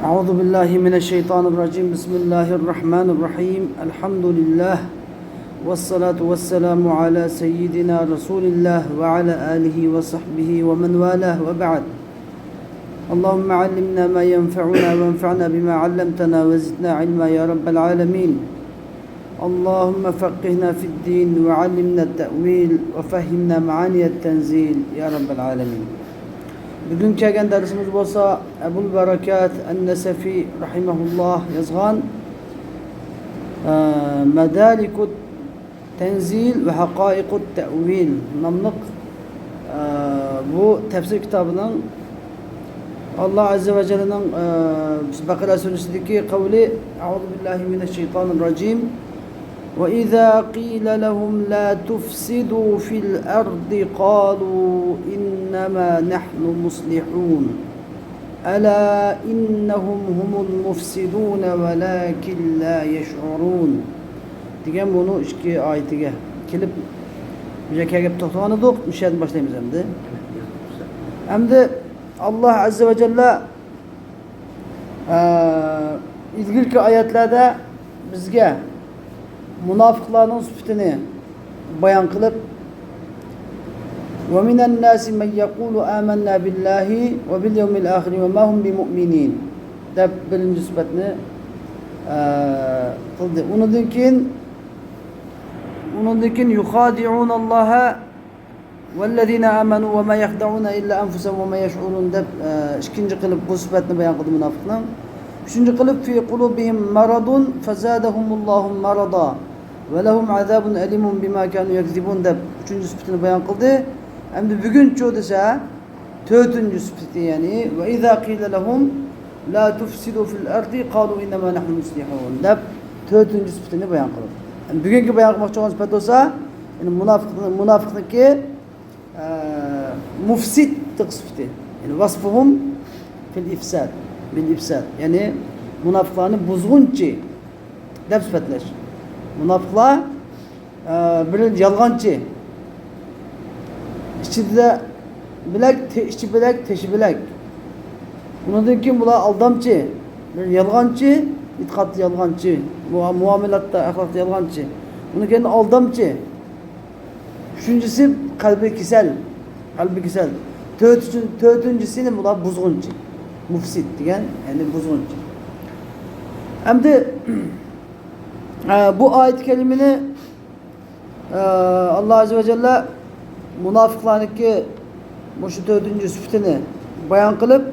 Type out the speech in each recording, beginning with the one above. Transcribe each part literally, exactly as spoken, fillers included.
أعوذ بالله من الشيطان الرجيم. بسم الله الرحمن الرحيم. الحمد لله، والصلاة والسلام على سيدنا رسول الله وعلى آله وصحبه ومن والاه، وبعد. اللهم علمنا ما ينفعنا وانفعنا بما علمتنا وزدنا علما يا رب العالمين. اللهم فقهنا في الدين وعلمنا التأويل وفهمنا معاني التنزيل يا رب العالمين. بۈگۈن كەلگەن دەرسىمىز بولسا ئەبۇل بەرىكات ئەن-نەسەفى رەھىمەھۇللاھ يازغان، ئە، مەدارىكۇت تەنزىل ۋە ھەقائىقۇت تەئۋىل ناملىق، ئە، بۇ تەپسىر كىتابىنىڭ ئاللا ئەززە ۋە جەللىنىڭ، ئە، بەقەرە سۈرىسىدىكى قەۋلى، أعوذ بالله من الشيطان الرجيم. وإذا قيل لهم لا تفسدوا في الأرض قالوا إنما نحن مصلحون. ألا إنهم هم المفسدون ولكن لا يشعرون دېگەن بۇنىڭ ئىككى ئايىتىگە كېلىپ، بۇ يەرگە كەلگەن توختىغان ئىدۇق، مۇشۇ يەردىن باشلايمىز ئەمدى. ئەمدى ئاللا ئەززە ۋە جەللە، ئە، ئىلگىرىكى ئايەتلەردە بىزگە مۇناپىقلارنىڭ سۈپىتىنى بايان قىلىپ، ومن الناس من يقول آمنا بالله وباليوم الآخر وما هم بمؤمنين دەپ بىرىنچى سۈپەتنى، ئە، قىلدى. ئۇنىڭدىن كېيىن، ئۇنىڭدىن كېيىن يخادعون الله والذين آمنوا وما يخدعون إلا أنفسهم وما يشعرون دەپ، ئە، ئىككىنچى قىلىپ بۇ سۈپەتنى بايان قىلدى مۇناپىقنىڭ. ئۈچىنچى قىلىپ في قلوبهم مرض فزادهم الله مرضا ولهم عذاب أليم بما كانوا يكذبون دەپ ئۈچىنچى سۈپىتىنى بايان قىلدى. ئەمدى بۈگۈنچۇ دېسە، تۆتىنچى سۈپىتى، يەنى وإذا قيل لهم لا تفسدوا في الأرض قالوا إنما نحن مصلحون دەپ تۆتىنچى سۈپىتىنى بايان قىلدى. يەنى بۈگۈنكى بايان قىلماقچى بولغان سۈپەت بولسا، يەنى مۇناپىق، مۇناپىقنىڭكى، ئە، مۇفسىدلىق سۈپىتى. يەنى وصفهم في الإفساد، بالإفساد. يەنى مۇناپىقلارنى بۇزغۇنچى دەپ سۈپەتلەش. مۇناپىقلار، ئە، بىرى يالغانچى. ئىچىدە بىلەك، تې-، ئىچى بىلەك، تېشى بىلەك. ئۇنىڭدىن كېيىن بۇلار ئالدامچى. بىرى يالغانچى، ئېتىقادتا يالغانچى، مۇ-، مۇئامىلاتتا، ئەخلاقتا يالغانچى. ئۇنىڭدىن كېيىن ئالدامچى. ئۈچىنچىسى قەلبى كېسەل، قەلبى كېسەل. تۆتىنچى، تۆتىنچىسى نېمە؟ بۇلار بۇزغۇنچى. مۇفسىد دېگەن، يەنى بۇزغۇنچى. ئەمدى، ئە، بۇ ئايەت كەرىمىنى، ئە، ئاللا ئەززە ۋە جەللە مۇناپىقلارنىڭكى مۇشۇ تۆتىنچى سۈپىتىنى بايان قىلىپ،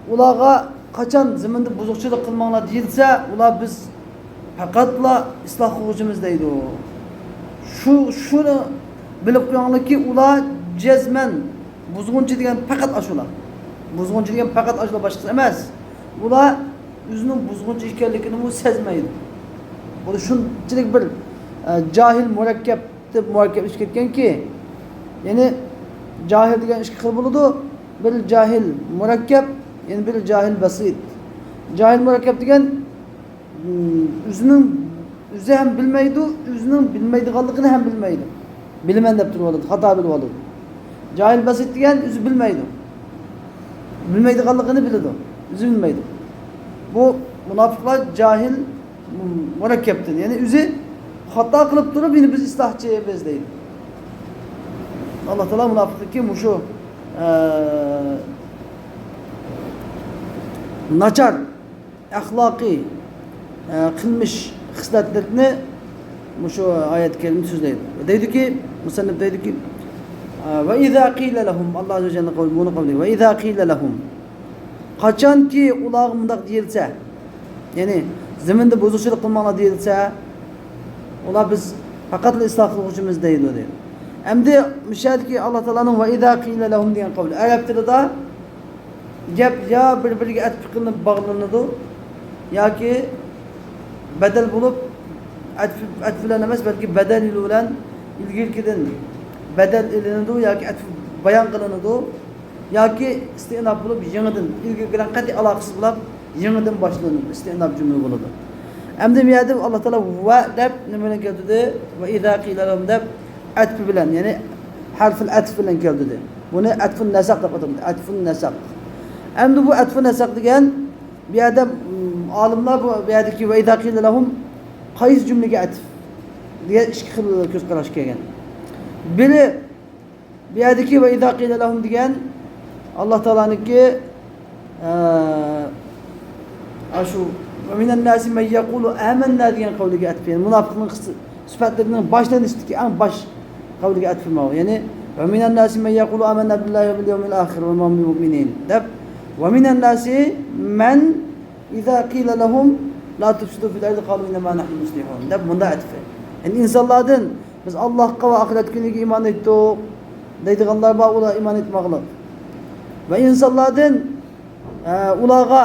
ئۇلارغا قاچان زېمىندا بۇزۇقچىلىق قىلماڭلار دېيىلسە، ئۇلار بىز پەقەتلا ئىسلاھ قىلغۇچىمىز دەيدۇ. شۇ، شۇنى بىلىپ قويۇڭلاركى، ئۇلار جەزمەن بۇزغۇنچى دېگەن پەقەت ئاشۇلار. بۇزغۇنچى دېگەن پەقەت ئاشۇلار، باشقىسى ئەمەس. ئۇلار ئۆزىنىڭ بۇزغۇنچى ئىكەنلىكىنىمۇ سەزمەيدۇ. بۇ شۇنچىلىك بىر، ئە، جاھىل مۇرەككەپ دەپ مۇرەككەپلىشىپ كەتكەنكى، يەنى جاھىل دېگەن ئىككى خىل بولىدۇ. بىر جاھىل مۇرەككەپ، يەنە بىر جاھىل بەسىت. جاھىل مۇرەككەپ دېگەن، ئۆزىنىڭ، ئۆزى ھەم بىلمەيدۇ، ئۆزىنىڭ بىلمەيدىغانلىقىنى ھەم بىلمەيدۇ. بىلىمەن دەپ تۇرۇۋالىدۇ، خاتا بىلىۋالىدۇ. جاھىل بەسىت دېگەن ئۆزى بىلمەيدۇ. بىلمەيدىغانلىقىنى بىلىدۇ، ئۆزى بىلمەيدۇ. بۇ مۇناپىقلار جاھىل مۇرەككەپتىن، يەنى ئۆزى خاتا قىلىپ تۇرۇپ، يەنە بىز ئىسلاھچىمىز دەيدۇ. ئاللا تائالا مۇناپىقنىڭكى مۇشۇ، ئە، ناچار ئەخلاقىي، ئە، قىلمىش خىسلەتلىرىنى مۇشۇ ئايەت كەرىمدە سۆزلەيدۇ. دەيدۇكى، مۇسەننىپ دەيدۇكى، ئە، وإذا قيل لهم، ئاللا ئەززە ۋە جەللە قەۋلى، بۇنى قەۋلى، وإذا قيل لهم، قاچانكى ئۇلارغا مۇنداق دېيىلسە، يەنى زېمىندا بۇزۇقچىلىق قىلماڭلار دېيىلسە، ئۇلار بىز پەقەتلا ئىسلاھ قىلغۇچىمىز دەيدۇ، دەيدۇ. ئەمدى مۇشۇ يەردىكى ئاللا تائالانىڭ وإذا قيل لهم دېگەن قەۋلى، ئەرەب تىلىدا گەپ يا بىر-بىرىگە ئەتىپ قىلىنىپ باغلىنىدۇ ياكى بەدەل بولۇپ، ئەتىپ، ئەتىپ بىلەن ئەمەس، بەلكى بەدەل بىلەن ئىلگىرىكىدىن بەدەل ئېلىنىدۇ ياكى ئەتىپ بايان قىلىنىدۇ ياكى ئىستىئناپ بولۇپ، يېڭىدىن، ئىلگىرىكى بىلەن قەتئىي ئالاقىسىز بولاپ، يېڭىدىن باشلىنىدۇ، ئىستىئناپ جۈملە بولىدۇ. ئەمدى بۇ يەردە ئاللا تائالا ۋە دەپ نېمە بىلەن كەلتۈردى؟ وإذا قيل لهم دەپ ئەتپى بىلەن، يەنى ھەرفىل ئەتف بىلەن كەلتۈردى. بۇنى ئەتفۇن نەسەق دەپ ئاتىلىدۇ. ئەتفۇن نەسەق. ئەمدى بۇ ئەتفۇن نەسەق دېگەن بۇ يەردە، ئالىملار بۇ، بۇ يەردىكى ۋە ئىزا قىلە لەھۇم قايسى جۈملىگە ئەتىپ دېگەن ئىككى خىل كۆز قاراش كەلگەن. بىرى، بۇ يەردىكى ۋە ئىزا قىلە لەھۇم دېگەن ئاللا تائالانىڭكى، ئە، ئاشۇ ۋە مىنەن ناسى مەن يەقۇلۇ ئامەننا دېگەن قەۋلىگە ئەتىپ، يەنى مۇناپىقنىڭ سۈپەتلىرىنىڭ باشلىنىشتىكى ئەڭ باش قەۋلىگە ئەتىپ ماۋۇ. يەنى ۋە مىنەن ناسى مەن يەقۇلۇ ئامەننا بىللاھى ۋە بىل يەۋمىل ئاخىر ۋە ما ھۇم بىمۇئمىنىن دەپ، ۋە مىنەن ناسى مەن ئىزا قىلە لەھۇم لا تۇفسىدۇ فىل ئەرزى قالۇ ئىننەما نەھنۇ مۇسلىھۇن دەپ مۇنداق ئەتىپ. يەنى ئىنسانلاردىن بىز ئاللاھقا ۋە ئاخىرەت كۈنىگە ئىمان ئېيتتۇق دەيدىغانلار بار، ئۇلار ئىمان ئېيتماغلىق. ۋە ئىنسانلاردىن، ئە، ئۇلارغا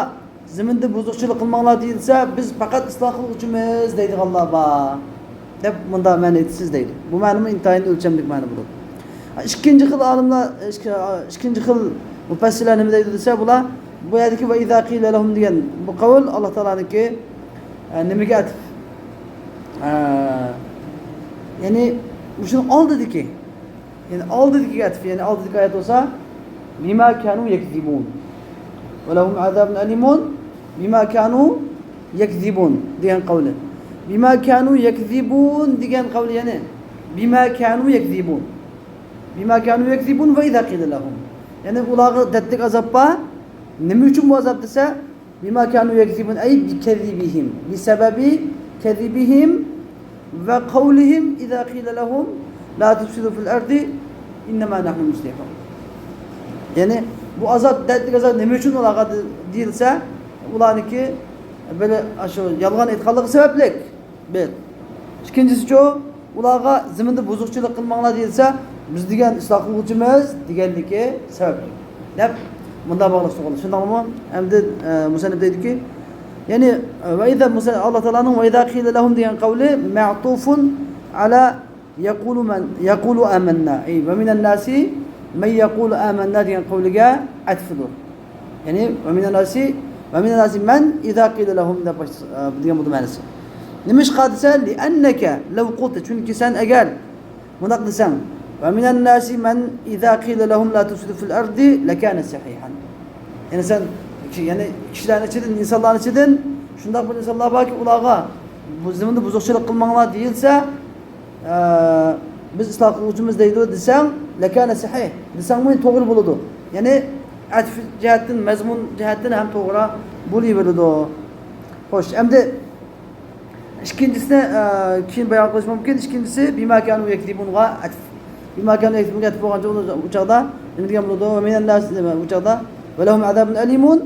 زېمىندا بۇزۇقچىلىق قىلماڭلار دېيىلسە، بىز پەقەت ئىسلاھ قىلغۇچىمىز دەيدىغانلار بار دەپ مۇنداق مەنە ئېيتىسىز دەيدۇ. بۇ مەنىمۇ ئىنتايىن ئۆلچەملىك مەنە بولىدۇ. ئىككىنچى خىل ئالىملار، ئىككى-، ئىككىنچى خىل مۇپەسسىرلەر نېمە دەيدۇ دېسە، بۇلار بۇ يەردىكى ۋە ئىزا قىلە لەھۇم دېگەن بۇ قەۋل ئاللا تائالانىڭكى، ئە، نېمىگە ئەتىپ؟ ئە، يەنى مۇشۇنىڭ ئالدىدىكى، يەنى ئالدىدىكىگە ئەتىپ، يەنى ئالدىدىكى ئايەت بولسا بىما كانۇ يەكزىبۇن ۋە لەھۇم ئازابۇن ئەلىمۇن بىما كانۇ يەكزىبۇن دېگەن قەۋلى. بىما كانۇ يەكزىبۇن دېگەن قەۋلى، يەنى بىما كانۇ يەكزىبۇن. بىما كانۇ يەكزىبۇن ۋە ئىزا قىلە لەھۇم. يەنى ئۇلارغا دەردلىك ئازاب بار. نېمە ئۈچۈن بۇ ئازاب دېسە، بىما كانۇ يەكزىبۇن، ئەي بىكەزىبىھىم، بىسەبەبى كەزىبىھىم ۋە قەۋلىھىم ئىزا قىلە لەھۇم لا تۇفسىدۇ فىل ئەرزى ئىننەما نەھنۇ مۇسلىھۇن. يەنى بۇ ئازاب، دەردلىك ئازاب نېمە ئۈچۈن ئۇلارغا دېيىلسە، ئۇلارنىڭكى بىر شۇ يالغان ئېيتقانلىقى سەۋەبلىك. بىر. ئىككىنچىسىچۇ، ئۇلارغا زېمىندا بۇزۇقچىلىق قىلماڭلار دېيىلسە، بىز دېگەن ئىسلاھ قىلغۇچىمىز دېگەنلىكى سەۋەبلىك دەپ مۇنداق باغلاشتۇرغان. شۇنداقمۇ؟ ئەمدى، ئە، مۇسەننىپ دەيدۇكى، يەنى، ئە، ۋە ئىزا مۇسە-، ئاللا تائالانىڭ ۋە ئىزا قىلە لەھۇم دېگەن قەۋلى مەئتۇفۇن ئەلا يەقۇلۇ مەن، يەقۇلۇ ئامەننا. ئەي، ۋە مىنەن ناسى مەن يەقۇلۇ ئامەننا دېگەن قەۋلىگە ئەتىپىدۇر. يەنى، ۋە مىنەن ناسى، ۋە مىنەن ناسى مەن ئىزا قىلە لەھۇم دەپ باش-، ئە، دېگەن بولىدۇ مەنىسى. نېمىشقا دېسە، لىئەننەكە لەو قۇلتە، چۈنكى سەن ئەگەر مۇنداق دېسەڭ، ۋە مىنەن ناسى مەن ئىزا قىلە لەھۇم لا تۇفسىدۇ فىل ئەرزى لەكانە سەھىھەن. يەنى سەن، يەنى كىشىلەرنىڭ ئىچىدىن، ئىنسانلارنىڭ ئىچىدىن شۇنداق بىر ئىنسانلار باركى، ئۇلارغا بۇ زېمىندا بۇزۇقچىلىق قىلماڭلار دېيىلسە، ئە، بىز ئىسلاھ قىلغۇچىمىز دەيدۇ دېسەڭ، لەكانە سەھىھ دېسەڭمۇ توغرا بولىدۇ. يەنى ئەتىپ جەھەتتىن، مەزمۇن جەھەتتىن ھەم توغرا بولۇۋېرىدۇ. خوش، ئەمدى ئىككىنچىسىنى، ئە، كېيىن بايان قىلىش مۇمكىن. ئىككىنچىسى، بىما كانۇ يەكزىبۇنغا ئەتىپ. بىما كانۇ يەكزىبۇنغا ئەتىپ بولغان ئۇ چاغدا نېمە دېگەن بولىدۇ؟ ۋە مىنەن ناسى، نېمە، ئۇ چاغدا، ۋە لەھۇم ئازابۇن ئەلىمۇن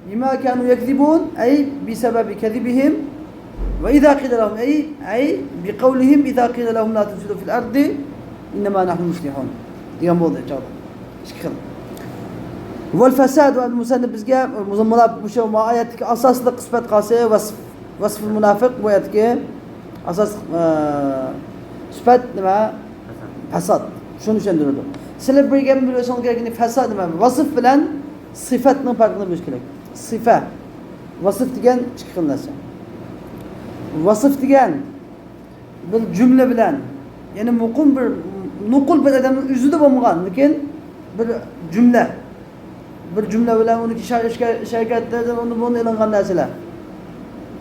بىما كانۇ يەكزىبۇن، ئەي بىسەبەبى كەزىبىھىم، ۋە ئىزا قىلە لەھۇم، ئەي، ئەي بىقەۋلىھىم ئىزا قىلە لەھۇم لا تۇفسىدۇ فىل ئەرزى ئىننەما نەھنۇ مۇسلىھۇن دېگەن بولدى چاغدا. ئىككى خىل. ۋەل فەساد، ۋە مۇسەننىپ بىزگە مۇزاممىلار مۇشۇ ئايەتتىكى ئاساسلىق سۈپەت قالسا ۋەسف، ۋەسفۇل مۇنافىق، بۇ ئايەتتىكى ئاساسلىق، ئە، سۈپەت نېمە؟ پەساد. شۇنى چۈشەندۈرىدۇ. سىلەر بىر گەپنى بىلىۋېلىشىڭىز كېرەك، فەساد نېمە؟ ۋەسف بىلەن سىفەتنىڭ پەرقىنى بىلىش كېرەك. سىفە. ۋەسف دېگەن ئىككى خىل نەرسە. ۋەسف دېگەن بىر جۈملە بىلەن، يەنى مۇقىم بىر، نوقۇل بىر ئادەمنىڭ ئۆزىدە بولمىغان، لېكىن بىر جۈملە. بىر جۈملە بىلەن ئۇنىڭ ئىش-، ئىش-، ئىش-ھەرىكەتلىرىدىن ئۇنى بۇنى ئېلىنغان نەرسىلەر.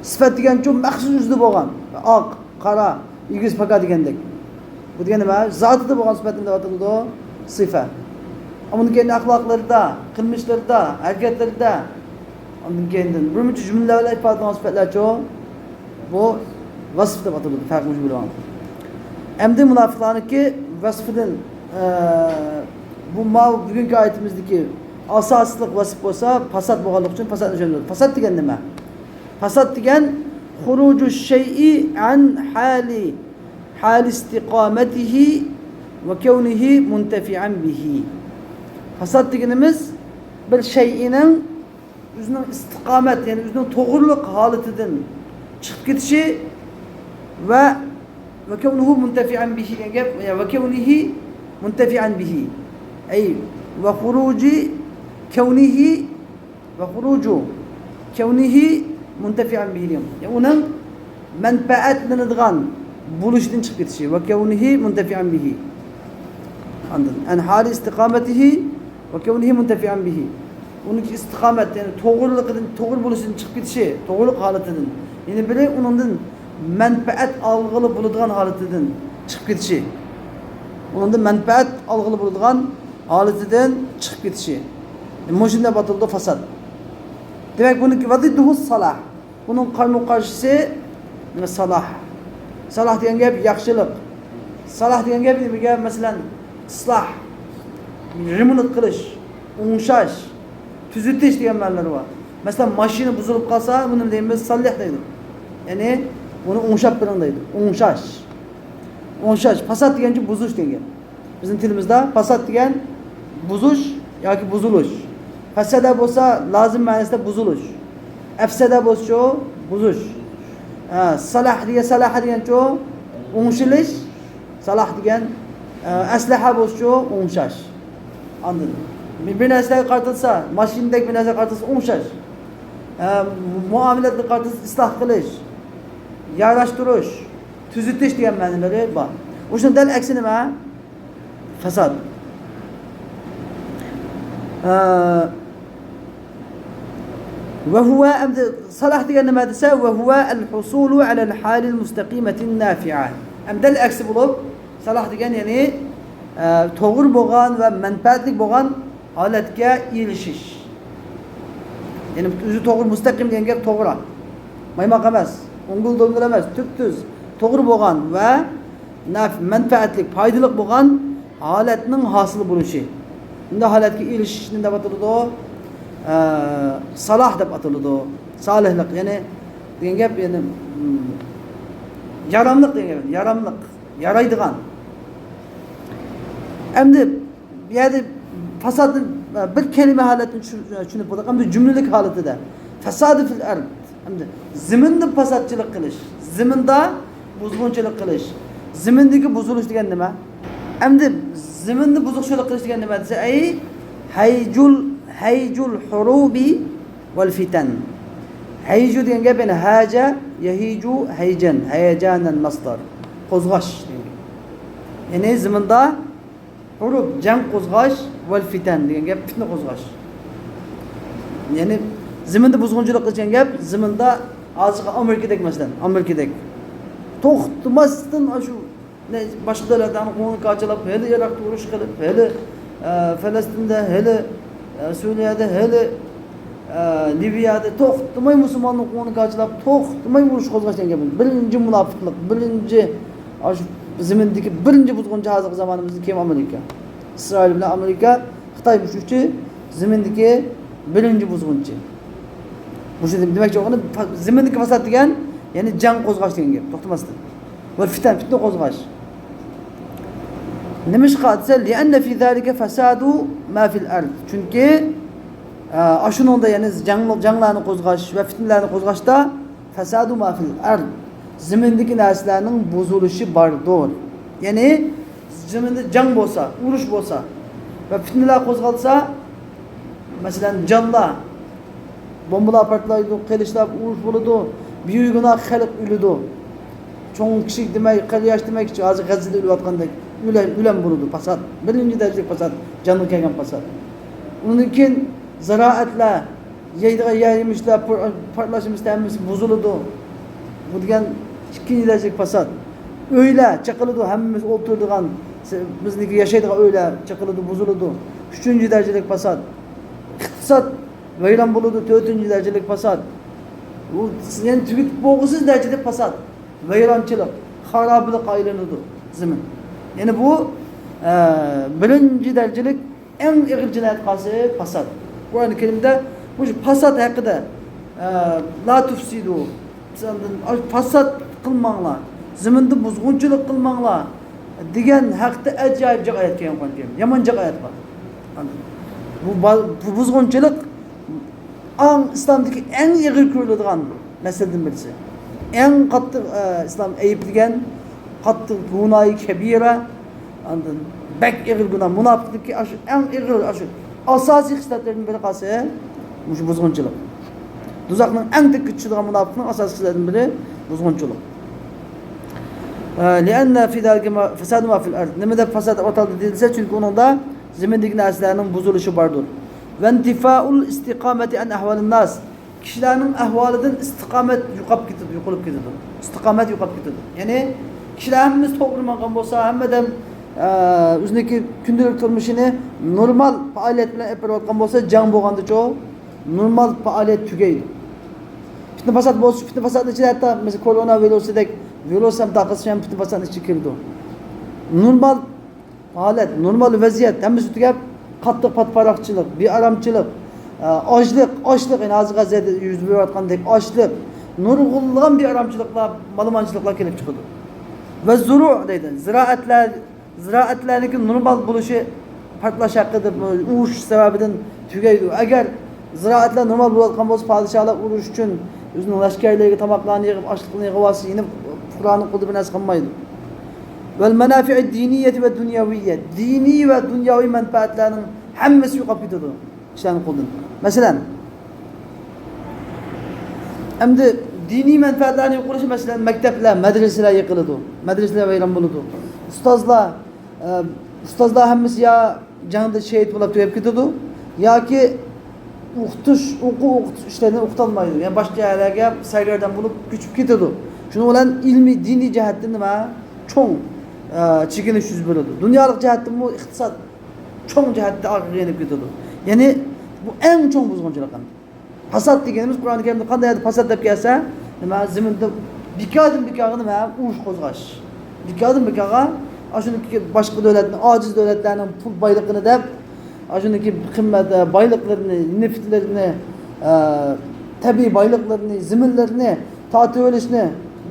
سىفەت دېگەنچۇ مەخسۇس ئۆزىدە بولغان. ئاق، قارا، ئېگىز، پاكار دېگەندەك. بۇ دېگەن نېمە؟ زاتىدا بولغان سۈپەتنى دەپ ئاتىلىدۇ سىفە. ئۇنىڭ كەينى ئەخلاقلىرىدا، قىلمىشلىرىدا، ھەرىكەتلىرىدە، ئاندىن كېيىندىن بىر مۇنچە جۈملىلەر بىلەن ئىپادىلىنىدىغان سۈپەتلەرچۇ؟ بۇ ۋەسف دەپ ئاتىلىدۇ، پەرقىنى بىلىۋالىڭ. ئەمدى مۇناپىقلارنىڭكى ۋەسفىدىن، ئە، بۇ ماۋۇ بۈگۈنكى ئايىتىمىزدىكى ئاساسلىق ۋەسف بولسا پاسات بولغانلىقى ئۈچۈن پاساتنى چۈشەندۈرىدۇ. پاسات دېگەن نېمە؟ پاسات دېگەن خۇرۇجۇ شەيئى ئەن ھالى، ھالى ئىستىقامەتىھى ۋە كەۋنىھى مۇنتەفىئەن بىھى. پاسات دېگىنىمىز بىر شەيئىنىڭ ئۆزىنىڭ ئىستىقامەت، يەنى ئۆزىنىڭ توغرىلىق ھالىتىدىن چىقىپ كېتىشى ۋە، ۋە كەۋنىھۇ مۇنتەفىئەن بىھى دېگەن گەپ، يا ۋە كەۋنىھى مۇنتەفىئەن بىھى. ئەي، ۋە خۇرۇجى كەۋنىھى، ۋە خۇرۇجۇ كەۋنىھى مۇنتەفىئەن بىھى دېگەن. يەنى ئۇنىڭ مەنپەئەتلىنىدىغان بولۇشىدىن چىقىپ كېتىشى. ۋە كەۋنىھى مۇنتەفىئەن بىھى. ئاندىن، ئەن ھالى ئىستىقامەتىھى ۋە كەۋنىھى مۇنتەفىئەن بىھى. ئۇنىڭ ئىستىقامەت، يەنى توغرىلىقىدىن، توغرا بولۇشىدىن چىقىپ كېتىشى، توغرىلىق ھالىتىدىن. يەنە بىرى ئۇنىڭدىن مەنپەئەت ئالغىلى بولىدىغان ھالىتىدىن چىقىپ كېتىشى. ئۇنىڭدىن مەنپەئەت ئالغىلى بولىدىغان ھالىتىدىن چىقىپ كېتىشى. مۇشۇنداق ئاتىلىدۇ فاساد. دېمەك، بۇنىڭكى ۋەزىددۇھۇ سالاھ. بۇنىڭ قارمۇ قارشىسى نېمە؟ سالاھ. سالاھ دېگەن گەپ ياخشىلىق. سالاھ دېگەن گەپ نېمىگە؟ مەسىلەن، ئىسلاھ، رېمونت قىلىش، ئوڭشاش، تۈزىتىش دېگەن مەنىلىرى بار. مەسىلەن، ماشىنا بۇزۇلۇپ قالسا، بۇنى نېمە دەيمىز؟ ساللىھ دەيدۇ. يەنى بۇنى ئوڭشاپ بېرىڭ دەيدۇ. ئوڭشاش. ئوڭشاش. پاساد دېگەنچە بۇزۇش دېگەن. بىزنىڭ تىلىمىزدا پاساد دېگەن بۇزۇش ياكى بۇزۇلۇش. پەسەدە بولسا لازىم مەنىسىدە بۇزۇلۇش. ئەپسەدە بولسىچۇ؟ بۇزۇش. ھە، سالاھ دېگەن، سالاھە دېگەنچۇ؟ ئوڭشىلىش. سالاھ دېگەن، ئە، ئەسلىھە بولسىچۇ؟ ئوڭشاش. ئاندىن بىر نەرسىلەرگە قارىتىلسا، ماشىنىدەك بىر نەرسىگە قارىتىلسا ئوڭشاش. ئە، مۇئامىلەتكە قارىتىلسا ئىسلاھ قىلىش، ياراشتۇرۇش، تۈزىتىش دېگەن مەنىلىرى بار. ئۇشۇنىڭ دەل ئەكسى نېمە؟ فاساد. ئە، ۋە ھۇۋە، ئەمدى سالاھ دېگەن نېمە دېسە، ۋە ھۇۋە ئەل ھۇسۇلۇ ئەلەل ھالىل مۇستەقىمەتىن نافىئە. ئەمدى دەل ئەكسى بولۇپ، سالاھ دېگەن، يەنى، ئە، توغرا بولغان ۋە مەنپەئەتلىك بولغان ھالەتكە ئېرىشىش. يەنى ئۆزى توغرا، مۇستەقىم دېگەن گەپ توغرا. مايماق ئەمەس، ئوڭگۈل دوڭگۈل ئەمەس، تۈپتۈز، توغرا بولغان ۋە نەپ-، مەنپەئەتلىك، پايدىلىق بولغان ھالەتنىڭ ھاسىل بولۇشى. بۇنداق ھالەتكە ئېرىشىشنى دەپ ئاتىلىدۇ، ئە، سالاھ دەپ ئاتىلىدۇ. سالىھلىق، يەنى دېگەن گەپ، يەنى، م، ياراملىق دېگەن گەپ، ياراملىق، يارايدىغان. ئەمدى بۇ يەردە فاسادنى بىر كەلىمە ھالەتتە چۈش-، چۈشىنىپ بولدۇق. ئەمدى جۈملىلىك ھالىتىدە، فەسادۇ فىل ئەرد. ئەمدى زېمىندا پاساتچىلىق قىلىش، زېمىندا بۇزغۇنچىلىق قىلىش، زېمىندىكى بۇزۇلۇش دېگەن نېمە؟ ئەمدى زېمىندا بۇزۇقچىلىق قىلىش دېگەن نېمە دېسە، ئەي ھەيجۇل، ھەيجۇل ھۇرۇبى ۋەل فىتەن. ھەيجۇ دېگەن گەپ، يەنى ھاجە، يەھىجۇ، ھەيجەن، ھەيەجانەن مەسدەر. قوزغاش دېگەن گەپ. يەنى زېمىندا ھۇرۇب، جەڭ قوزغاش، ۋەل فىتەن دېگەن گەپ، پىتنە قوزغاش. يەنى زېمىندا بۇزغۇنچىلىق قىلىش دېگەن گەپ، زېمىندا ھازىرقى ئامېرىكىدەك، مەسىلەن، ئامېرىكىدەك توختىماستىن ئاشۇ نە-، باشقا دۆلەتلەرنىڭ قوڭىنى كاچىلاپ، ھېلى ئىراقتا ئۇرۇش قىلىپ، ھېلى، ئە، فەلەستىندە، ھېلى، ئە، سۈرىيەدە، ھېلى، ئە، لىۋىيەدە توختىماي مۇسۇلماننىڭ قوڭىنى كاچىلاپ، توختىماي ئۇرۇش قوزغاش دېگەن گەپ. بىرىنچى مۇناپىقلىق، بىرىنچى، ئاشۇ زېمىندىكى بىرىنچى بۇزغۇنچى ھازىرقى زامانىمىزدا كىم؟ ئامېرىكا. ئىسرائىل بىلەن ئامېرىكا، خىتاي مۇشۇ ئۈچى زېمىندىكى بىرىنچى بۇزغۇنچى. مۇشۇ دېمەكچى بولغىنى، زېمىندىكى پاسات دېگەن، يەنى جەڭ قوزغاش دېگەن گەپ، توختىماستىن. ۋە فىتەن، پىتنە قوزغاش. نېمىشقا دېسە، لىئەننە فى زالىكە فەسادۇ ما فىل ئەرد. چۈنكى، ئە، ئاشۇنىڭدا، يەنى جەڭ-، جەڭلارنى قوزغاش ۋە پىتنىلەرنى قوزغاشتا فەسادۇ ما فىل ئەرد، زېمىندىكى نەرسىلەرنىڭ بۇزۇلۇشى باردۇر. يەنى زېمىندا جەڭ بولسا، ئۇرۇش بولسا ۋە پىتنىلەر قوزغالسا، مەسىلەن، جانلار، بومبىلار پارتلايدۇ، قىلىچلار، ئۇرۇش بولىدۇ، بىگۇناھ خەلق ئۆلىدۇ. چوڭ كىچىك دېمەي، قېرى ياش دېمەي، كىچىك، ھازىر غەززىدە ئۆلۈۋاتقاندەك ئۆلەم، ئۆلەم بولىدۇ، پاسات. بىرىنچى دەرىجىلىك پاسات، جانغا كەلگەن پاسات. ئۇنىڭدىن كېيىن زىرائەتلەر، يەيدىغان يەر يېمىشلەر، پۇر-، پارتلاش يېمىشلەر ھەممىسى بۇزۇلىدۇ. بۇ دېگەن ئىككىنچى دەرىجىلىك پاسات. ئۆيلەر چېقىلىدۇ، ھەممىمىز ئولتۇرىدىغان، سە-، بىزنىڭكى ياشايدىغان ئۆيلەر چېقىلىدۇ، بۇزۇلىدۇ. ئۈچىنچى دەرىجىلىك پاسات. ئىقتىساد ۋەيران بولىدۇ، تۆتىنچى دەرىجىلىك پاسات. بۇ يەنە تۈگىتىپ بولغۇسىز دەرىجىدە پاسات، ۋەيرانچىلىق، خارابىلىققا ئايلىنىدۇ زېمىن. يەنى بۇ، ئە، بىرىنچى دەرىجىلىك ئەڭ ئېغىر جىنايەت قازاسى پاسات. قۇرئان كەرىمدە مۇشۇ پاسات ھەققىدە، ئە، لا تۇفسىدۇ، سەندىن پاسات قىلماڭلار، زېمىندا بۇزغۇنچىلىق قىلماڭلار دېگەن ھەقتە ئاجايىپ جىق ئايەت كەلگەن قۇرئان كەرىمدە. يامان جىق ئايەت بار. بۇ با-، بۇ بۇزغۇنچىلىق ئەڭ، ئىسلامدىكى ئەڭ ئېغىر كۆرۈلىدىغان مەسىلىدىن بىرسى. ئەڭ قاتتىق، ئە، ئىسلام ئەيىبلىگەن قاتتىق گۇناھى كەبىرە، ئاندىن بەك ئېغىر گۇناھ، مۇناپىقنىڭكى ئاشۇ ئەڭ ئېغىر، ئاشۇ ئاساسىي خىسلەتلىرىدىن بىرى قالسا، مۇشۇ بۇزغۇنچىلىق. دوزاخنىڭ ئەڭ تەككە چۈشىدىغان مۇناپىقنىڭ ئاساسىي خىسلەتلىرىدىن بىرى بۇزغۇنچىلىق. ئە، لىئەننە فى زالىكە ما-، فەسادۇ ما فىل ئەرد. نېمە دەپ پاسات دەپ ئاتالدى دېيىلسە، چۈنكى ئۇنىڭدا زېمىندىكى نەرسىلەرنىڭ بۇزۇلۇشى باردۇر. وانتفاء الاستقامة عن أحوال الناس. كىشىلەرنىڭ ئەھۋالىدىن ئىستىقامەت يوقاپ كېتىدۇ، يوقىلىپ كېتىدۇ. ئىستىقامەت يوقاپ كېتىدۇ. يەنى كىشىلەر ھەممىسى توغرا ماڭغان بولسا، ھەممە ئادەم، ئە، ئۆزىنىڭكى كۈندىلىك تۇرمۇشىنى نورمال پائالىيەت بىلەن ئېلىپ بېرىۋاتقان بولسا، جەڭ بولغاندىچۇ نورمال پائالىيەت تۈگەيدۇ. پىتنە پاسات بولسا، پىتنە پاساتنىڭ ئىچىدە ھەتتا مىسال كورونا ۋىرۇسىدەك ۋىرۇس ھەم داقىسى ھەم پىتنە پاساتنىڭ ئىچىگە كىرىدۇ. نورمال ھالەت، نورمال ۋەزىيەت ھەممىسى تۈگەپ، قاتتىق پات-پاراقچىلىق، بىئارامچىلىق، ئا، ئاچلىق، ئاچلىق، يەنى ھازىرغا يۈز بېرىۋاتقاندەك ئاچلىق، نۇرغۇنلىغان بىئارامچىلىقلار، مالىمانچىلىقلار كېلىپ چىقىدۇ. ۋەززۇرۇ دەيدۇ، زىرائەتلەر، زىرائەتلەرنىڭكى نورمال بولۇشى پارتلاش ھەققىدە، بۇ ئۇرۇش سەۋەبىدىن تۈگەيدۇ. ئەگەر زىرائەتلەر نورمال بولۇۋاتقان بولسا، پادىشاھلار ئۇرۇش ئۈچۈن ئۆزىنىڭ لەشكەرلىرىگە تاماقلارنى يىغىپ، ئاشلىقنى يىغىۋالسا، يېنىپ پۇقرانىڭ قولىدا بىر نەرسە قالمايدۇ. ۋەل مەنافىئىد دىنىييەتى ۋە دۇنيەۋىييە. دىنىي ۋە دۇنياۋى مەنپەئەتلەرنىڭ ھەممىسى يوقاپ كېتىدۇ كىشىلەرنىڭ قولىدىن. مەسىلەن، ئەمدى دىنىي مەنپەئەتلەرنى يوقىلىشى، مەسىلەن، مەكتەپلەر، مەدرىسىلەر يىقىلىدۇ، مەدرىسىلەر ۋەيران بولىدۇ. ئۇستازلار، ئە، ئۇستازلار ھەممىسى يا جەڭدە شېھىت بولۇپ تۈگەپ كېتىدۇ، ياكى ئوقۇتۇش، ئوقۇ-، ئوقۇتۇش ئىشلىرىنى ئوقۇتالمايدۇ. يەنى باشقا يەرلەرگە سەرگەردان بولۇپ كۆچۈپ كېتىدۇ. شۇنىڭ بىلەن ئىلمىي، دىنىي جەھەتتىن نېمە؟ چوڭ، ئە، چېكىنىش يۈز بېرىدۇ. دۇنيالىق جەھەتتىنمۇ ئىقتىساد چوڭ جەھەتتە ئارقىغا يېنىپ كېتىدۇ. يەنى بۇ ئەڭ چوڭ بۇزغۇنچىلىق ئەمدى. پاسات دېگىنىمىز قۇرئان كەرىمدە قانداق يەردە پاسات دەپ كەلسە، نېمە، زېمىندا بىكاردىن بىكارغا نېمە، ئۇرۇش قوزغاش. بىكاردىن بىكارغا، ئاشۇنىڭكى باشقا دۆلەتنى، ئاجىز دۆلەتلەرنىڭ پۇل بايلىقىنى دەپ، ئاشۇنىڭكى قىممەت، ئە، بايلىقلىرىنى، نېفىتلىرىنى، ئە، تەبىئىي بايلىقلىرىنى، زېمىنلىرىنى تارتىۋېلىشنى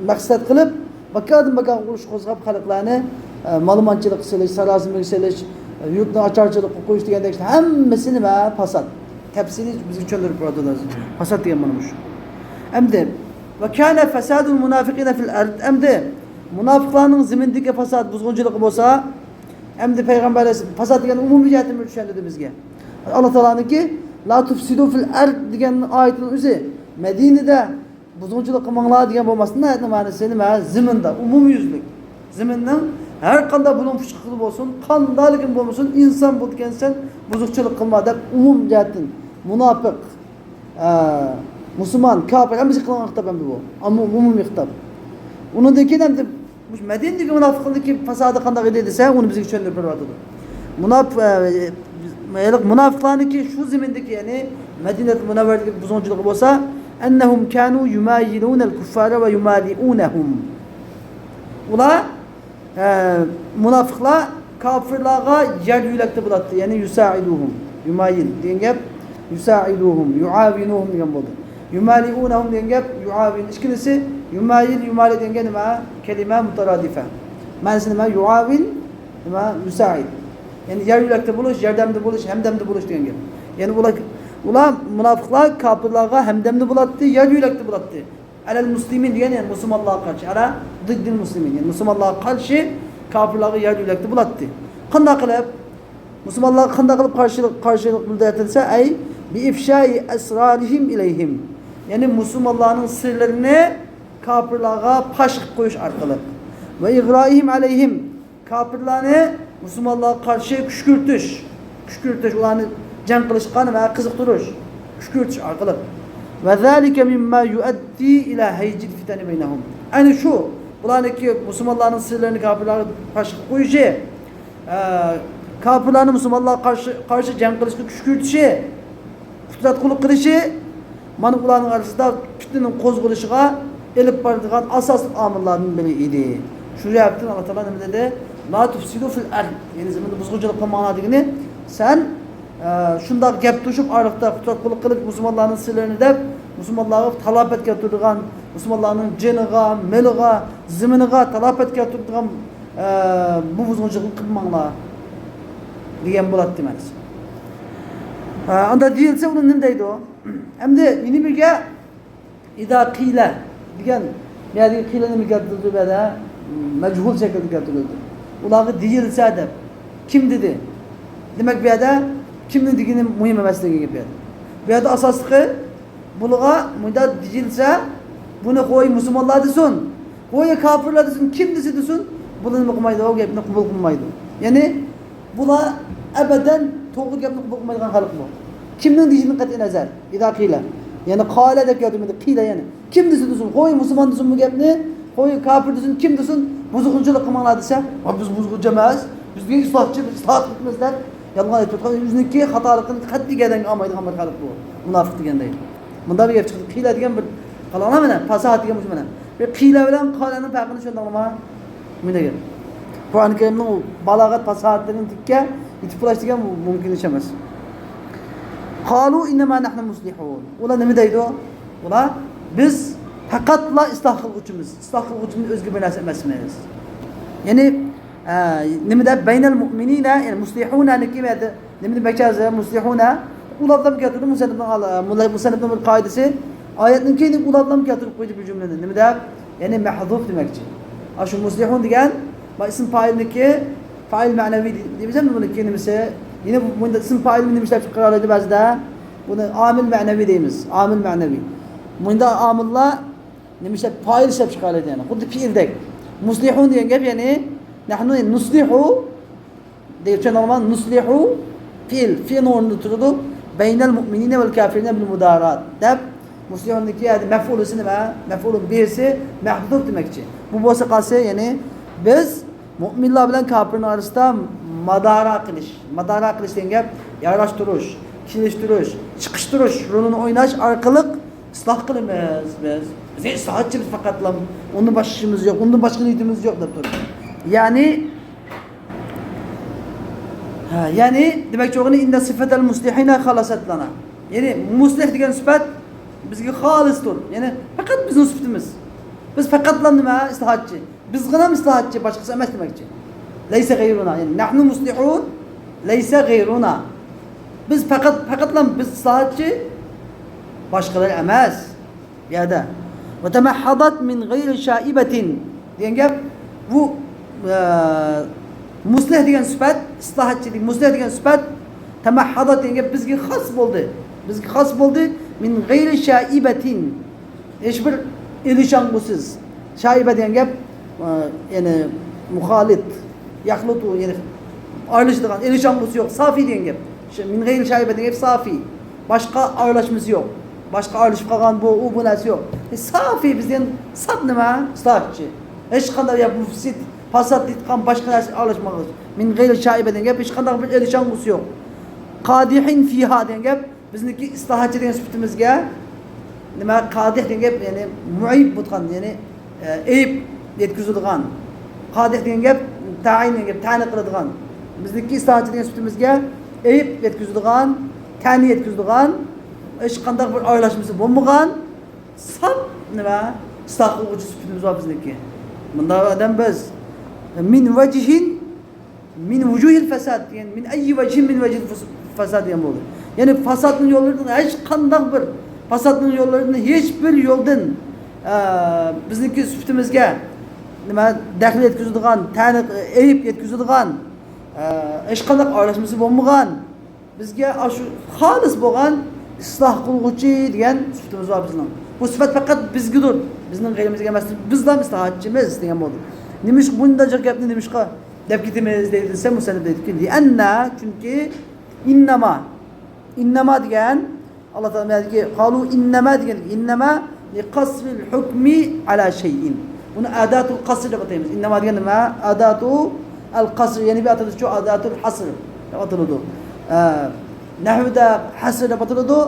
مەقسەت قىلىپ، بىكاردىن بىكارغا ئۇرۇش قوزغاپ، خەلقلەرنى، ئە، مالىمانچىلىققا سېلىش، ساراسىمىگە سېلىش، ئە، يۇرتنى ئاچارچىلىققا قويۇش دېگەندەك ئىشلار ھەممىسى نېمە؟ پاسات. تەپسىلىي بىزگە چۈشەندۈرۈپ بېرىۋاتىدۇ. پاسات دېگەن مانا مۇشۇ. ئەمدى، ۋە كانە فەسادۇل مۇنافىقىنە فىل ئەرد. ئەمدى مۇناپىقلارنىڭ زېمىندىكى پاسات، بۇزغۇنچىلىقى بولسا، ئەمدى پەيغەمبەر ئەلەيھىسسالام پاسات دېگەن ئومۇمىي جەھەتتىن چۈشەندۈردى بىزگە. ئاللا تائالانىڭكى لا تۇفسىدۇ فىل ئەرد دېگەن ئايىتىنىڭ ئۆزى مەدىنىدە بۇزغۇنچىلىق قىلماڭلار دېگەن بولماستىن، ئايەتنىڭ مەنىسى نېمە؟ زېمىندا، ئومۇميۈزلۈك. زېمىننىڭ ھەر قانداق بۇلۇڭ پۇچقىقىدا بولسۇن، قانداقلىكىم بولمىسۇن، ئىنسان بولىدىكەنسەن، بۇزۇقچىلىق قىلما دەپ ئومۇم جەھەتتىن مۇناپىق، ئە، مۇسۇلمان، كاپىر، ھەممىسىگە قىلىنغان خىتاب ئەمدى بۇ. ئامما-، ئومۇمىي خىتاب. ئۇنىڭدىن كېيىن ئەمدى مۇشۇ مەدىنىدىكى مۇناپىقلىقنىڭكى پاسادى قانداق ئىدى دېسە، ئۇنى بىزگە چۈشەندۈرۈپ بېرىۋاتىدۇ. مۇناپ-، ئە، ھېلىقى مۇناپىقلارنىڭكى شۇ زېمىندىكى، يەنى مەدىنەتۇل مۇنەۋۋەرىدىكى بۇزغۇنچىلىقى بولسا، ئەننەھۇم كانۇ يۇمايىلۇنەل كۇففارە ۋە يۇمالىئۇنەھۇم. ئۇلار، ئە، مۇناپىقلار كاپىرلارغا يار يۆلەكتە بولاتتى، يەنى يۇسائىدۇھۇم. يۇمايىل دېگەن گەپ يۇسائىدۇھۇم، يۇئاۋىنۇھۇم دېگەن بولدى. يۇمالىئۇنەھۇم دېگەن گەپ يۇئاۋىن. ئىككىلىسى يۇمايىل، يۇمالىئ دېگەن گەپ نېمە؟ كەلىمە مۇتارادىفە. مەنىسى نېمە؟ يۇئاۋىن، نېمە؟ يۇسائىد. يەنى يار يۆلەكتە بولۇش، ياردەمدە بولۇش، ھەمدەمدە بولۇش دېگەن گەپ. يەنى ئۇلار، ئۇلار مۇناپىقلار كاپىرلارغا ھەمدەمدە بولاتتى، يار يۆلەكتە بولاتتى. ئەلەل مۇسلىمىن دېگەن، يەنى مۇسۇلمانلارغا قارشى. ئەلا ضد المسلمين، يەنى مۇسۇلمانلارغا قارشى كاپىرلارغا يار يۆلەكتە بولاتتى. قانداق قىلىپ؟ مۇسۇلمانلارغا قانداق قىلىپ قارشىلىق، قارشىلىق بىلدۈرەتتى دېسە، ئەي بىئىفشائى ئەسرارىھىم ئىلەيھىم. يەنى مۇسۇلمانلارنىڭ سىرلىرىنى كاپىرلارغا پاش قىلىپ قويۇش ئارقىلىق. ۋە ئىغرائىھىم ئەلەيھىم. كاپىرلارنى مۇسۇلمانلارغا قارشى كۈشكۈرتۈش، كۈشكۈرتۈش، ئۇلارنى جەڭ قىلىشقا نېمە قىزىقتۇرۇش، كۈشكۈرتۈش ئارقىلىق. ۋە زالىكە مىمما يۇئەددى ئىلە ھەيجىل فىتەنى بەينەھۇم. ئەنە شۇ، بۇلارنىڭكى مۇسۇلمانلارنىڭ سىرلىرىنى كاپىرلارغا پاش قىلىپ قويۇشى، ئە، كاپىرلارنى مۇسۇلمانلارغا قارشى، قارشى جەڭ قىلىشقا كۈشكۈرتۈشى، قۇدرەت قۇللۇق قىلىشى، مانا ئۇلارنىڭ ئارىسىدا پىتنىنىڭ قوزغىلىشىغا ئېلىپ بارىدىغان ئاساسلىق ئامىللاردىن بىرى ئىدى. شۇ سەۋەبتىن ئاللا تائالا نېمە دېدى؟ لا تۇفسىدۇ فىل ئەرد. يەنى زېمىندا بۇزغۇنچىلىق قىلماڭلار دېگىنى، سەن، ئە، شۇنداق گەپ توشۇپ، ئارىلىقتا قۇدرەت قۇللۇق قىلىپ، مۇسۇلمانلارنىڭ سىرلىرىنى دەپ، مۇسۇلمانلارغا تالاپەت كەلتۈرىدىغان، مۇسۇلمانلارنىڭ جېنىغا، مېلىغا، زېمىنىغا تالاپەت كەلتۈرىدىغان، ئە، بۇ بۇزغۇنچىلىقنى قىلماڭلار دېگەن بولاتتى مەنىسى. ئە، ئاندا دېيىلسە، ئۇنى نېمە دەيدۇ؟ ئەمدى يەنە بىرگە ئىدا قىلە دېگەن، بۇ يەردىكى قىلە نېمە كەلتۈرۈلدى بۇ يەردە؟ مەجھۇل شەكىلدە كەلتۈرۈلدى. ئۇلارغا دېيىلسە دەپ. كىم دېدى؟ دېمەك، بۇ يەردە كىمنى دېگىنى مۇھىم ئەمەس دېگەن گەپ بۇ يەردە. بۇ يەردە ئاساسلىقى بۇلارغا مۇنداق دېيىلسە، بۇنى خوي مۇسۇلمانلار دېسۇن، خوي كاپىرلار دېسۇن، كىم دېسە دېسۇن، بۇلار نېمە قىلمايدۇ؟ ئۇ گەپنى قوبۇل قىلمايدۇ. يەنى بۇلار ئەبەدەن توغرا گەپنى قوبۇل قىلمايدىغان خەلق بۇ. كىمنىڭ دېيىشىدىن قەتئىينەزەر، ئىزا قىلە. يەنى قالە دەپ كەلتۈرمىدى، قىلە يەنى. كىم دېسە دېسۇن، خوي، مۇسۇلمان دېسۇنمۇ گەپنى، خوي، كاپىر دېسۇن، كىم دېسۇن، بۇزغۇنچىلىق قىلماڭلار دېسە، ۋا بىز بۇزغۇنچى ئەمەس، بىز دېگەن ئىسلاھاتچى، بىز ئىسلاھات قىلىمىز دەپ يالغان ئېيتىپ ئۆتكەن، ئۆزىنىڭكى خاتالىقىنى قەتئىي گەدەنگە ئالمايدىغان بىر خەلق بۇ. مۇناپىق دېگەندەك. مۇنداق بىر گەپ چىقتى. قىلە دېگەن بىر، قاراڭلار مانا، پاساھەت دېگەن مۇشۇ مانا. بىر قىلە بىلەن قالەنىڭ پەرقىنى چۈشەندىڭلارمۇ؟ مۇنداق گەپ. قۇرئان كەرىمنىڭ بالاغەت پاساھەتلىرىنى تىككە يېتىپ بولاش دېگەن مۇمكىن ئىش ئەمەس. قالۇ ئىننەما نەھنۇ مۇسلىھۇن. ئۇلار نېمە دەيدۇ؟ ئۇلار، بىز پەقەتلا ئىسلاھ قىلغۇچىمىز. ئىسلاھ قىلغۇچىمىز، ئۆزگە بىر نەرسە ئەمەسمىز. يەنى، ئە، نېمە دەپ، بەينەل مۇئمىنىنە، يەنى مۇسلىھۇنەنىڭكى بۇ يەردە نېمە دېمەكچى ھازىر؟ مۇسلىھۇنە. ئۇلارنى كەلتۈردى مۇسەننىپنىڭ، مۇسەننىپنىڭ بىر قائىدىسى. ئايەتنىڭ كېيىن ئۇلارنى كەلتۈرۈپ قويدى بىر جۈملىنى. نېمە دەپ؟ يەنى مەھزۇف دېمەكچى. ئاشۇ مۇسلىھۇن دېگەن، ما ئىسىم پائىلنىڭكى، پائىل مەنەۋى دەيمىزمۇ بۇنىڭكى نېمىسى؟ يەنە بۇ، بۇندا ئىسىم پائىلنى نېمە ئىشلەپ چىقىرالايدۇ بەزىدە؟ بۇنى ئامىل مەنەۋى دەيمىز. ئامىل مەنەۋى. بۇندا ئامىللار نېمە ئىشلەپ، پائىل ئىشلەپ چىقىرالايدۇ يەنى. خۇددى پېئىلدەك. مۇسلىھۇن دېگەن گەپ يەنى، نەھنۇ نۇسلىھۇ دەپ چۈشەندىڭلارمۇ؟ نۇسلىھۇ پېئىل، پېئىلنىڭ ئورنىدا تۇرىدۇ. بەينەل مۇئمىنىنە ۋەل كافىرىنە بىل مۇدارات دەپ، مۇسلىھۇندىكى يەنى مەفئۇلىسى نېمە؟ مەفئۇلۇن بىھىسى مەھزۇف دېمەكچى. بۇ بولسا قالسا، يەنى بىز مۇئمىنلار بىلەن كاپىرنىڭ ئارىسىدا مۇدارا قىلىش. مۇدارا قىلىش دېگەن گەپ ياراشتۇرۇش، كېلىشتۈرۈش، چىقىشتۇرۇش رولىنى ئويناش ئارقىلىق ئىسلاھ قىلىمىز بىز. بىز ئىسلاھاتچىمىز پەقەتلا. ئۇندىن باشقا ئىشىمىز يوق، ئۇندىن باشقا نىيىتىمىز يوق دەپ تۇرىدۇ. يەنى، ھە، يەنى دېمەكچى بولغىنى، ئىننە سىفەتەل مۇسلىھىنە خالىسەت لەنا. يەنى مۇسلىھ دېگەن سۈپەت بىزگە خالىستۇر. يەنى پەقەت بىزنىڭ سۈپىتىمىز. بىز پەقەتلا نېمە؟ ئىسلاھاتچى. بىزغىنام ئىسلاھاتچى، باشقىسى ئەمەس دېمەكچى. لەيسە غەيرۇنا، يەنى نەھنۇ مۇسلىھۇن، لەيسە غەيرۇنا. بىز پەقەت، پەقەتلا بىز ئىسلاھاتچى، باشقىلار ئەمەس. بۇ يەردە. ۋە تەمەھھەدەت مىن غەيرى شائىبەتىن دېگەن گەپ، بۇ، ئە، مۇسلىھ دېگەن سۈپەت، ئىسلاھاتچى دېگەن، مۇسلىھ دېگەن سۈپەت، تەمەھھەدەت دېگەن گەپ بىزگە خاس بولدى. بىزگە خاس بولدى. مىن غەيرى شائىبەتىن. ھېچبىر ئېلىشاڭغۇسىز. شائىبە دېگەن گەپ، ئە، يەنى مۇخالىت، يەخلۇتۇ، يەنى ئارىلىشىدىغان، ئېلىشاڭغۇسى يوق، سافىي دېگەن گەپ. شۇ مىن غەيرى شائىبە دېگەن گەپ سافىي. باشقا ئارىلاشمىسى يوق. باشقا ئارىلىشىپ قالغان بۇ، ئۇ، بۇ نەرسە يوق. ئە، سافىي بىز دېگەن ساپ نېمە؟ ئىسلاھاتچى. ھېچقانداق يا مۇفسىد، پاسات دەيدىغان باشقا نەرسە ئارىلاشمىغان. مىن غەيرى شائىبە دېگەن گەپ ھېچقانداق بىر ئېلىشاڭغۇسى يوق. قادىھىن فىھا دېگەن گەپ، بىزنىڭكى ئىسلاھاتچى دېگەن سۈپىتىمىزگە نېمە، قادىھ دېگەن گەپ، يەنى مۇئەيب بولغان، يەنى، ئە، ئەيىب يەتكۈزىدىغان. قادىھ دېگەن گەپ، تەئيىن دېگەن گەپ، تەنى قىلىدىغان. بىزنىڭكى ئىسلاھاتچى دېگەن سۈپىتىمىزگە ئەيىب يەتكۈزىدىغان، تەنى يەتكۈزىدىغان، ھېچقانداق بىر ئارىلاشمىسى بولمىغان، ساپ نېمە، ئىسلاھ قىلغۇچى سۈپىتىمىز بار بىزنىڭكى. مۇنداق ئادەم بىز، مىن ۋەجھىن، مىن ۋۇجۇھىل فەساد دېگەن، مىن ئەييى ۋەجھىن مىن ۋەجھىل فەس-، فەساد دېگەن بولدى. يەنى پاساتنىڭ يوللىرىدىن ھېچ قانداق بىر، پاساتنىڭ يوللىرىدىن ھېچ بىر يولدىن، ئە، بىزنىڭكى سۈپىتىمىزگە نېمە، دەخلى يەتكۈزىدىغان، تەنى، ئەيىب يەتكۈزىدىغان، ئە، ھېچقانداق ئارىلاشمىسى بولمىغان، بىزگە ئاشۇ خالىس بولغان ئىسلاھ قىلغۇچى دېگەن سۈپىتىمىز بار بىزنىڭ. بۇ سۈپەت پەقەت بىزگىدۇر، بىزنىڭ غەيرىمىزگە ئەمەس، بىزلا ئىسلاھاتچىمىز دېگەن بولدى. نېمىشقا بۇنداق جىق گەپنى نېمىشقا دەپ كېتىمىز دەيدۇ دېسە، مۇسەننىپ دەيدۇكى، لىئەننە، چۈنكى، ئىننەما، ئىننەما دېگەن، ئاللا تائالا دېگەن، قالۇ ئىننەما دېگەن، ئىننەما لىقەسرىل ھۇكمى ئەلا شەيئىن. بۇنى ئاداتۇل قەسر دەپ ئاتايمىز. ئىننەما دېگەن نېمە؟ ئاداتۇ ئەل قەسر، يەنە بىر ئاتىلىشىچۇ ئاداتۇل ھەسر دەپ ئاتىلىدۇ. ئە، نەھۋدا ھەسر دەپ ئاتىلىدۇ،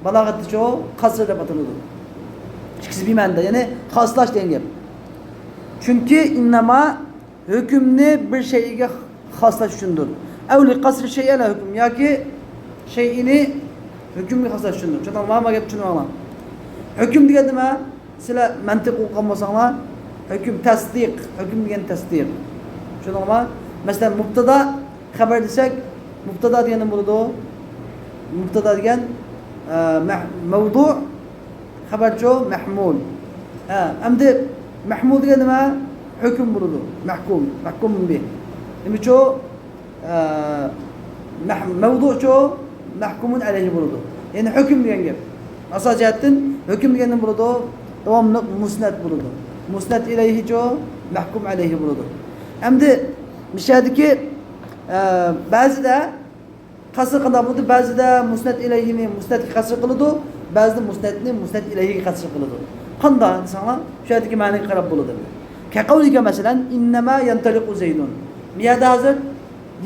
بالاغەتتىچۇ قەسر دەپ ئاتىلىدۇ. ئىككىسى بىر مەنىدە، يەنى خاسلاش دېگەن گەپ. چۈنكى ئىننەما ھۆكۈمنى بىر شەيئىگە خاسلاش ئۈچۈندۇر. ئەۋ لىقەسرى شەيئى ئەلا ھۆكۈم، ياكى شەيئىنى ھۆكۈمگە خاسلاش ئۈچۈندۇر. چۈشەندىڭلارمۇ؟ مانا گەپنى چۈشىنىۋالىڭ. ھۆكۈم دېگەن نېمە؟ سىلەر مەنتىق ئوقۇغان بولساڭلار، ھۆكۈم، تەسدىق، ھۆكۈم دېگەن تەسدىق. چۈشەندىڭلارمۇ؟ مەسىلەن، مۇبتادا، خەبەر دېسەك، مۇبتادا دېگەن نېمە بولىدۇ؟ مۇبتادا دېگەن، ئە، مەھ-، مەۋدۇ، خەبەرچۇ، مەھمۇل. ھە، ئەمدى مەھمۇل دېگەن نېمە؟ ھۆكۈم بولىدۇ. مەھكۇم، مەھكۇم بىھ. نېمىچۇ؟ ئە، مەھ-، مەۋدۇچۇ، مەھكۇمۇن ئەلەيھى بولىدۇ. يەنى ھۆكۈم دېگەن گەپ. ئاساس جەھەتتىن ھۆكۈم دېگەن نېمە بولىدۇ؟ داۋاملىق مۇسنەد بولىدۇ. مۇسنەد ئىلەيھىچۇ، مەھكۇم ئەلەيھى بولىدۇ. ئەمدى مۇشۇ يەردىكى، ئە، بەزىدە قەسر قانداق بولىدۇ؟ بەزىدە مۇسنەد ئىلەيھىنى مۇسنەدكە قەسر قىلىدۇ، بەزىدە مۇسنەدنى مۇسنەد ئىلەيھىگە قەسر قىلىدۇ. قانداق دېسەڭلار، شۇ يەردىكى مەنىگە قاراپ بولىدۇ. كەقەۋلىكە، مەسىلەن، ئىننەما يەنتەلىقۇ زەيدۇن. بۇ يەردە ھازىر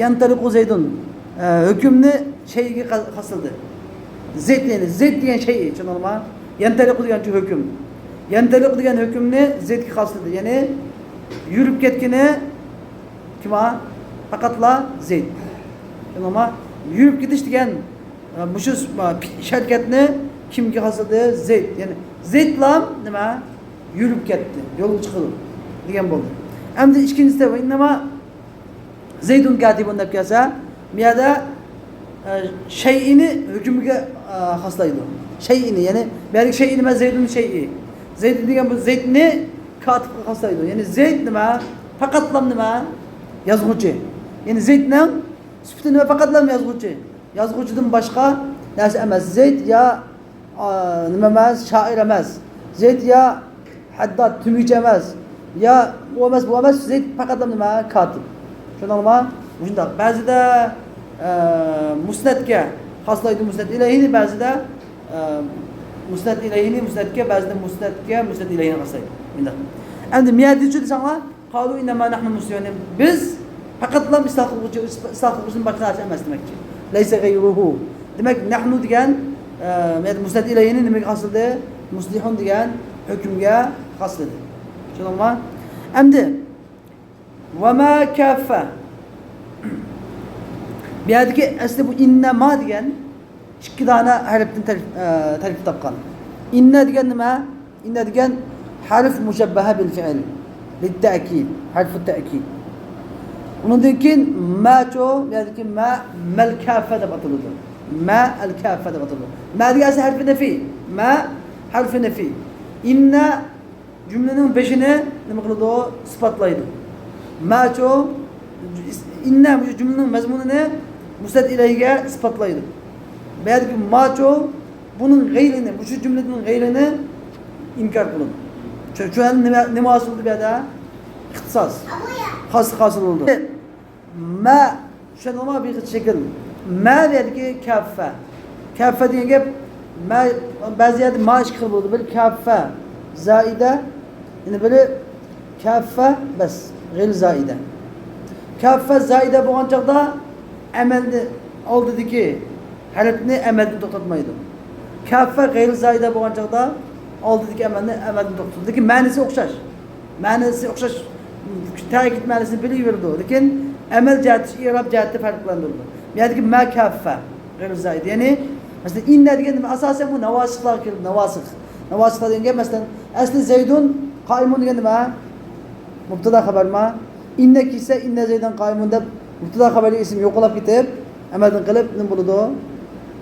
يەنتەلىقۇ زەيدۇن، ئە، ھۆكۈمنى شەيئىگە قا-، قاستىلىدى. زەيد، يەنى زەيد دېگەن شەيئى، چۈشەندىڭلارمۇ؟ يەنتەلىقۇ دېگەن شۇ ھۆكۈم. يەنتەلىقۇ دېگەن ھۆكۈمنى زەيدكە قاستىلىدى. يەنى يۈرۈپ كەتكىنى كىم ھا؟ پەقەتلا زەيد. چۈشەندىڭلارمۇ؟ يۈرۈپ كېتىش دېگەن، ئە، مۇشۇ، ئە، شەركەتنى كىمگە قاستىلىدى؟ زەيد. يەنى زەيدلا نېمە؟ يۈرۈپ كەتتى، يولغا چىقىدۇ دېگەن بولدى. ئەمدى ئىككىنچىسى، ۋە ئىننەما زەيدۇن كاتىبۇن دەپ كەلسە، بۇ يەردە، ئە، شەيئىنى ھۆكۈمگە، ئە، خاسلايدۇ. شەيئىنى، يەنى بۇ يەردىكى شەيئىنى ئەمەس، زەيدۇن شەيئى. زەيدۇن دېگەن بۇ زەيدنى كاتىپقا خاسلايدۇ. يەنى زەيد نېمە؟ پەقەتلا نېمە؟ يازغۇچى. يەنى زەيدنىڭ سۈپىتى نېمە؟ پەقەتلا يازغۇچى. يازغۇچىدىن باشقا نەرسە ئەمەس. زەيد يا، ئا، نېمە ئەمەس؟ شائىر ئەمەس. زەيد يا ھەدداد، تۈمۈچى ئەمەس. يا ئۇ ئەمەس، بۇ ئەمەس، زەيد پەقەتلا نېمە؟ كاتىپ. چۈشەندىڭلارمۇ؟ مۇشۇنداق. بەزىدە، ئە، مۇسنەدكە خاسلايدۇ مۇسنەد ئىلەيھىنى، بەزىدە، ئە، مۇسنەد ئىلەيھىنى مۇسنەدكە، بەزىدە مۇسنەدكە مۇسنەد ئىلەيھىنى خاسلايدۇ. مۇنداق. ئەمدى مۇ يەردىچۇ دېسەڭلار، قالۇ ئىننەما نەھنۇ مۇسلىھۇن. بىز پەقەتلا ئىسلاھ قىلغۇچى، ئىسلاھ قىلغۇچىدىن باشقا نەرسە ئەمەس دېمەكچى. لەيسە غەيرۇھۇ. دېمەك، نەھنۇ دېگەن، ئە، يەنى مۇسنەد ئىلەيھىنى نېمىگە خاسلىدى؟ مۇسلىھۇن دېگەن ھۆكۈمگە خاسلىدى. چۈشەندىڭلارمۇ؟ ئەمدى، ۋەما كاففە. بۇ يەردىكى ئەسلى بۇ ئىننەما دېگەن ئىككى دانە ھەرپتىن تەركىب، ئە، تەركىب تاپقان. ئىننە دېگەن نېمە؟ ئىننە دېگەن ھەرف مۇشەببەھە بىل فىئىل، لىتتەئكىد، ھەرفۇ تەئكىد. ئۇنىڭدىن كېيىن مەچۇ، بۇ يەردىكى مە، مەل كافە دەپ ئاتىلىدۇ. مە ئەل كافە دەپ ئاتىلىدۇ. مە دېگەن ئەسلى ھەرفى نەفى. مە ھەرفى نەفى. ئىننە جۈملىنىڭ بېشىنى نېمە قىلىدۇ؟ ئىسپاتلايدۇ. مەچۇ، ئىننە مۇشۇ جۈملىنىڭ مەزمۇنىنى مۇسنەد ئىلەيھىگە ئىسپاتلايدۇ. بۇ يەردىكى ماچۇ بۇنىڭ غەيرىنى، مۇشۇ جۈملىدىن غەيرىنى ئىنكار قىلىدۇ. شۇ، شۇ نېمە، نېمە ھاسىل بولدى بۇ يەردە؟ ئىختىساس. خاسلىق ھاسىل بولدى. مە، چۈشەندىڭلارمۇ؟ بىر خىل شەكىل. مە بۇ يەردىكى كاففە. كاففە دېگەن گەپ، مە، بەزى يەردە ما ئىككى خىل بولىدۇ. بىر كاففە زائىدە، يەنە بىرى كاففە بەس، غەير زائىدە. كاففە زائىدە بولغان چاغدا ئەمەلنى، ئالدىدىكى ھەرپنى ئەمەلدىن توختاتمايدۇ. كاففە غەير زائىدە بولغان چاغدا ئالدىدىكى ئەمەلنى ئەمەلدىن توختىتىدۇ. لېكىن مەنىسى ئوخشاش. مەنىسى ئوخشاش. تەكىت مەنىسىنى بىلىۋېرىدۇ. لېكىن ئەمەل جەھەتتە، ئىراب جەھەتتە پەرقلەندۈرىدۇ. بۇ يەردىكى مە كاففە غەير زائىدە. يەنى، مەسىلەن، ئىننە دېگەن نېمە؟ ئاساسەن بۇ ناۋاسىخلارغا كېلىدۇ. ناۋاسىخ. ناۋاسىخلار دېگەن گەپ، مەسىلەن، ئەسلى زەيدۇن قائىمۇن دېگەن نېمە؟ مۇبتادا خەۋەرما؟ ئىننە كەلسە، ئىننە زەيدەن قائىمۇن دەپ مۇبتادا خەۋەرلىك ئىسىم يوقىلاپ كېتىپ، ئەمەلدىن قېلىپ نېمە بولىدۇ؟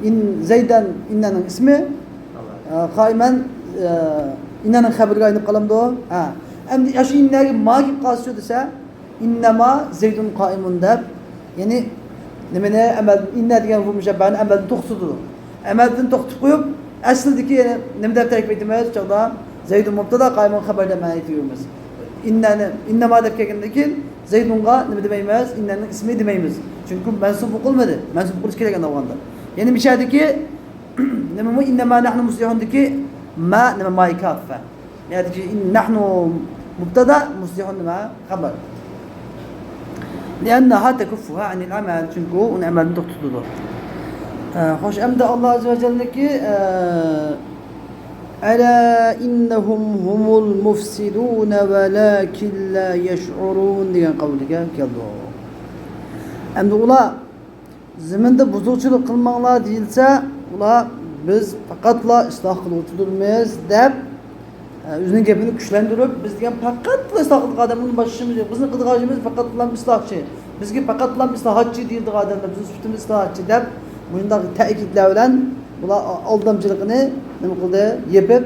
ئىن زەيدەن، ئىننەنىڭ ئىسمى، ئە، قائىمەن، ئە، ئىننەنىڭ خەۋىرىگە ئايلىنىپ قالامدۇ؟ ھە. ئەمدى ئاشۇ ئىننەگە ما كېلىپ قالسىچۇ دېسە، ئىننەما زەيدۇن قائىمۇن دەپ، يەنى نېمىنى ئەمەل، ئىننە دېگەن بۇ مۇشەببەنى ئەمەلدىن توختىتىدۇ. ئەمەلدىن توختىتىپ قويۇپ، ئەسلىدىكى نېمە دەپ تەركىب ئېيتىمىز؟ چاغدا زەيدۇن مۇبتادا، قائىمۇن خەۋەر دەپ مەنە ئېيتىۋېرىمىز. ئىننەنى، ئىننەما دەپ كەلگەندىن كېيىن زەيدۇنغا نېمە دېمەيمىز؟ ئىننەنىڭ ئىسمى دېمەيمىز. چۈنكى مەنسۇب قىلمىدى. مەنسۇب قىلىش كېرەك ئەندى ئالغاندا. يەنى مۇشۇ يەردىكى نېمىمۇ؟ ئىننەما نەھنۇ مۇسلىھۇندىكى ما نېمە؟ ماي كاففە. يەنى نەھنۇ مۇبتادا، مۇسلىھۇن نېمە؟ خەۋەر. لىئەننەھا تەكۇففۇھا ئەنىل ئەمەل. چۈنكى ئۇ ئۇنى ئەمەلدىن توختىتىدۇ. ئە، خوش، ئەمدى ئاللا ئەززە ۋە جەللىكى، ئە، ئەلا ئىننەھۇم ھۇمۇل مۇفسىدۇنە ۋەلاكىن لا يەشئۇرۇن دېگەن قەۋلىگە كەلدۇق. ئەمدى ئۇلار زېمىندا بۇزۇقچىلىق قىلماڭلار دېيىلسە، ئۇلار بىز پەقەتلا ئىسلاھ قىلغۇچىدۇرمىز دەپ، ئە، ئۆزىنىڭ گېپىنى كۈچلەندۈرۈپ، بىز دېگەن پەقەتلا ئىسلاھ قىلىدىغان ئادەم، ئۇنىڭ باشقا ئىشىمىز يوق. بىزنىڭ قىلىدىغان ئىشىمىز پەقەتلا ئىسلاھچى. بىزگە پەقەتلا ئىسلاھاتچى دېيىلىدىغان ئادەملەر، بىزنىڭ سۈپىتىمىز ئىسلاھاتچى دەپ، مۇشۇنداق تەئكىدلەر بىلەن بۇلار ئالدامچىلىقىنى نېمە قىلدى؟ يېپىپ،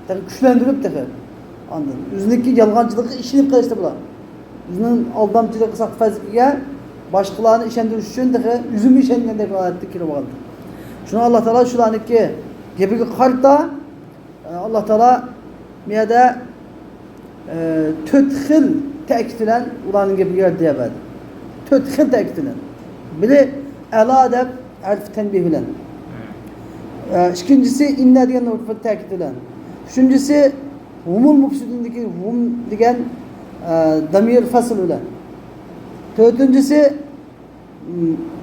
تېخى كۈچلەندۈرۈپ تېخى. ئاندىن ئۆزىنىڭكى يالغانچىلىقىغا ئىشىنىپ قېلىشتى بۇلار. ئۆزىنىڭ ئالدامچىلىقى ساختىپەزلىكىگە باشقىلارنى ئىشەندۈرۈش ئۈچۈن تېخى ئۆزىمۇ ئىشەنگەندەك ھالەتتە كىرىۋالدى. شۇڭا ئاللا تائالا شۇلارنىڭكى گېپىگە قارىتا، ئاللا تائالا بۇ يەردە، ئە، تۆت خىل تەئكىد بىلەن ئۇلارنىڭ گېپىگە رەددىيە بەردى. تۆت خىل تەئكىد بىلەن. بىرى ئەلا دەپ ھەرف تەنبىھ بىلەن. ئە، ئىككىنچىسى، ئىننە دېگەن ھەرف تەكىد بىلەن. ئۈچىنچىسى، ھۇمۇل مۇفسىدۇندىكى ھۇم دېگەن، ئە، دامىر فەسل بىلەن. تۆتىنچىسى،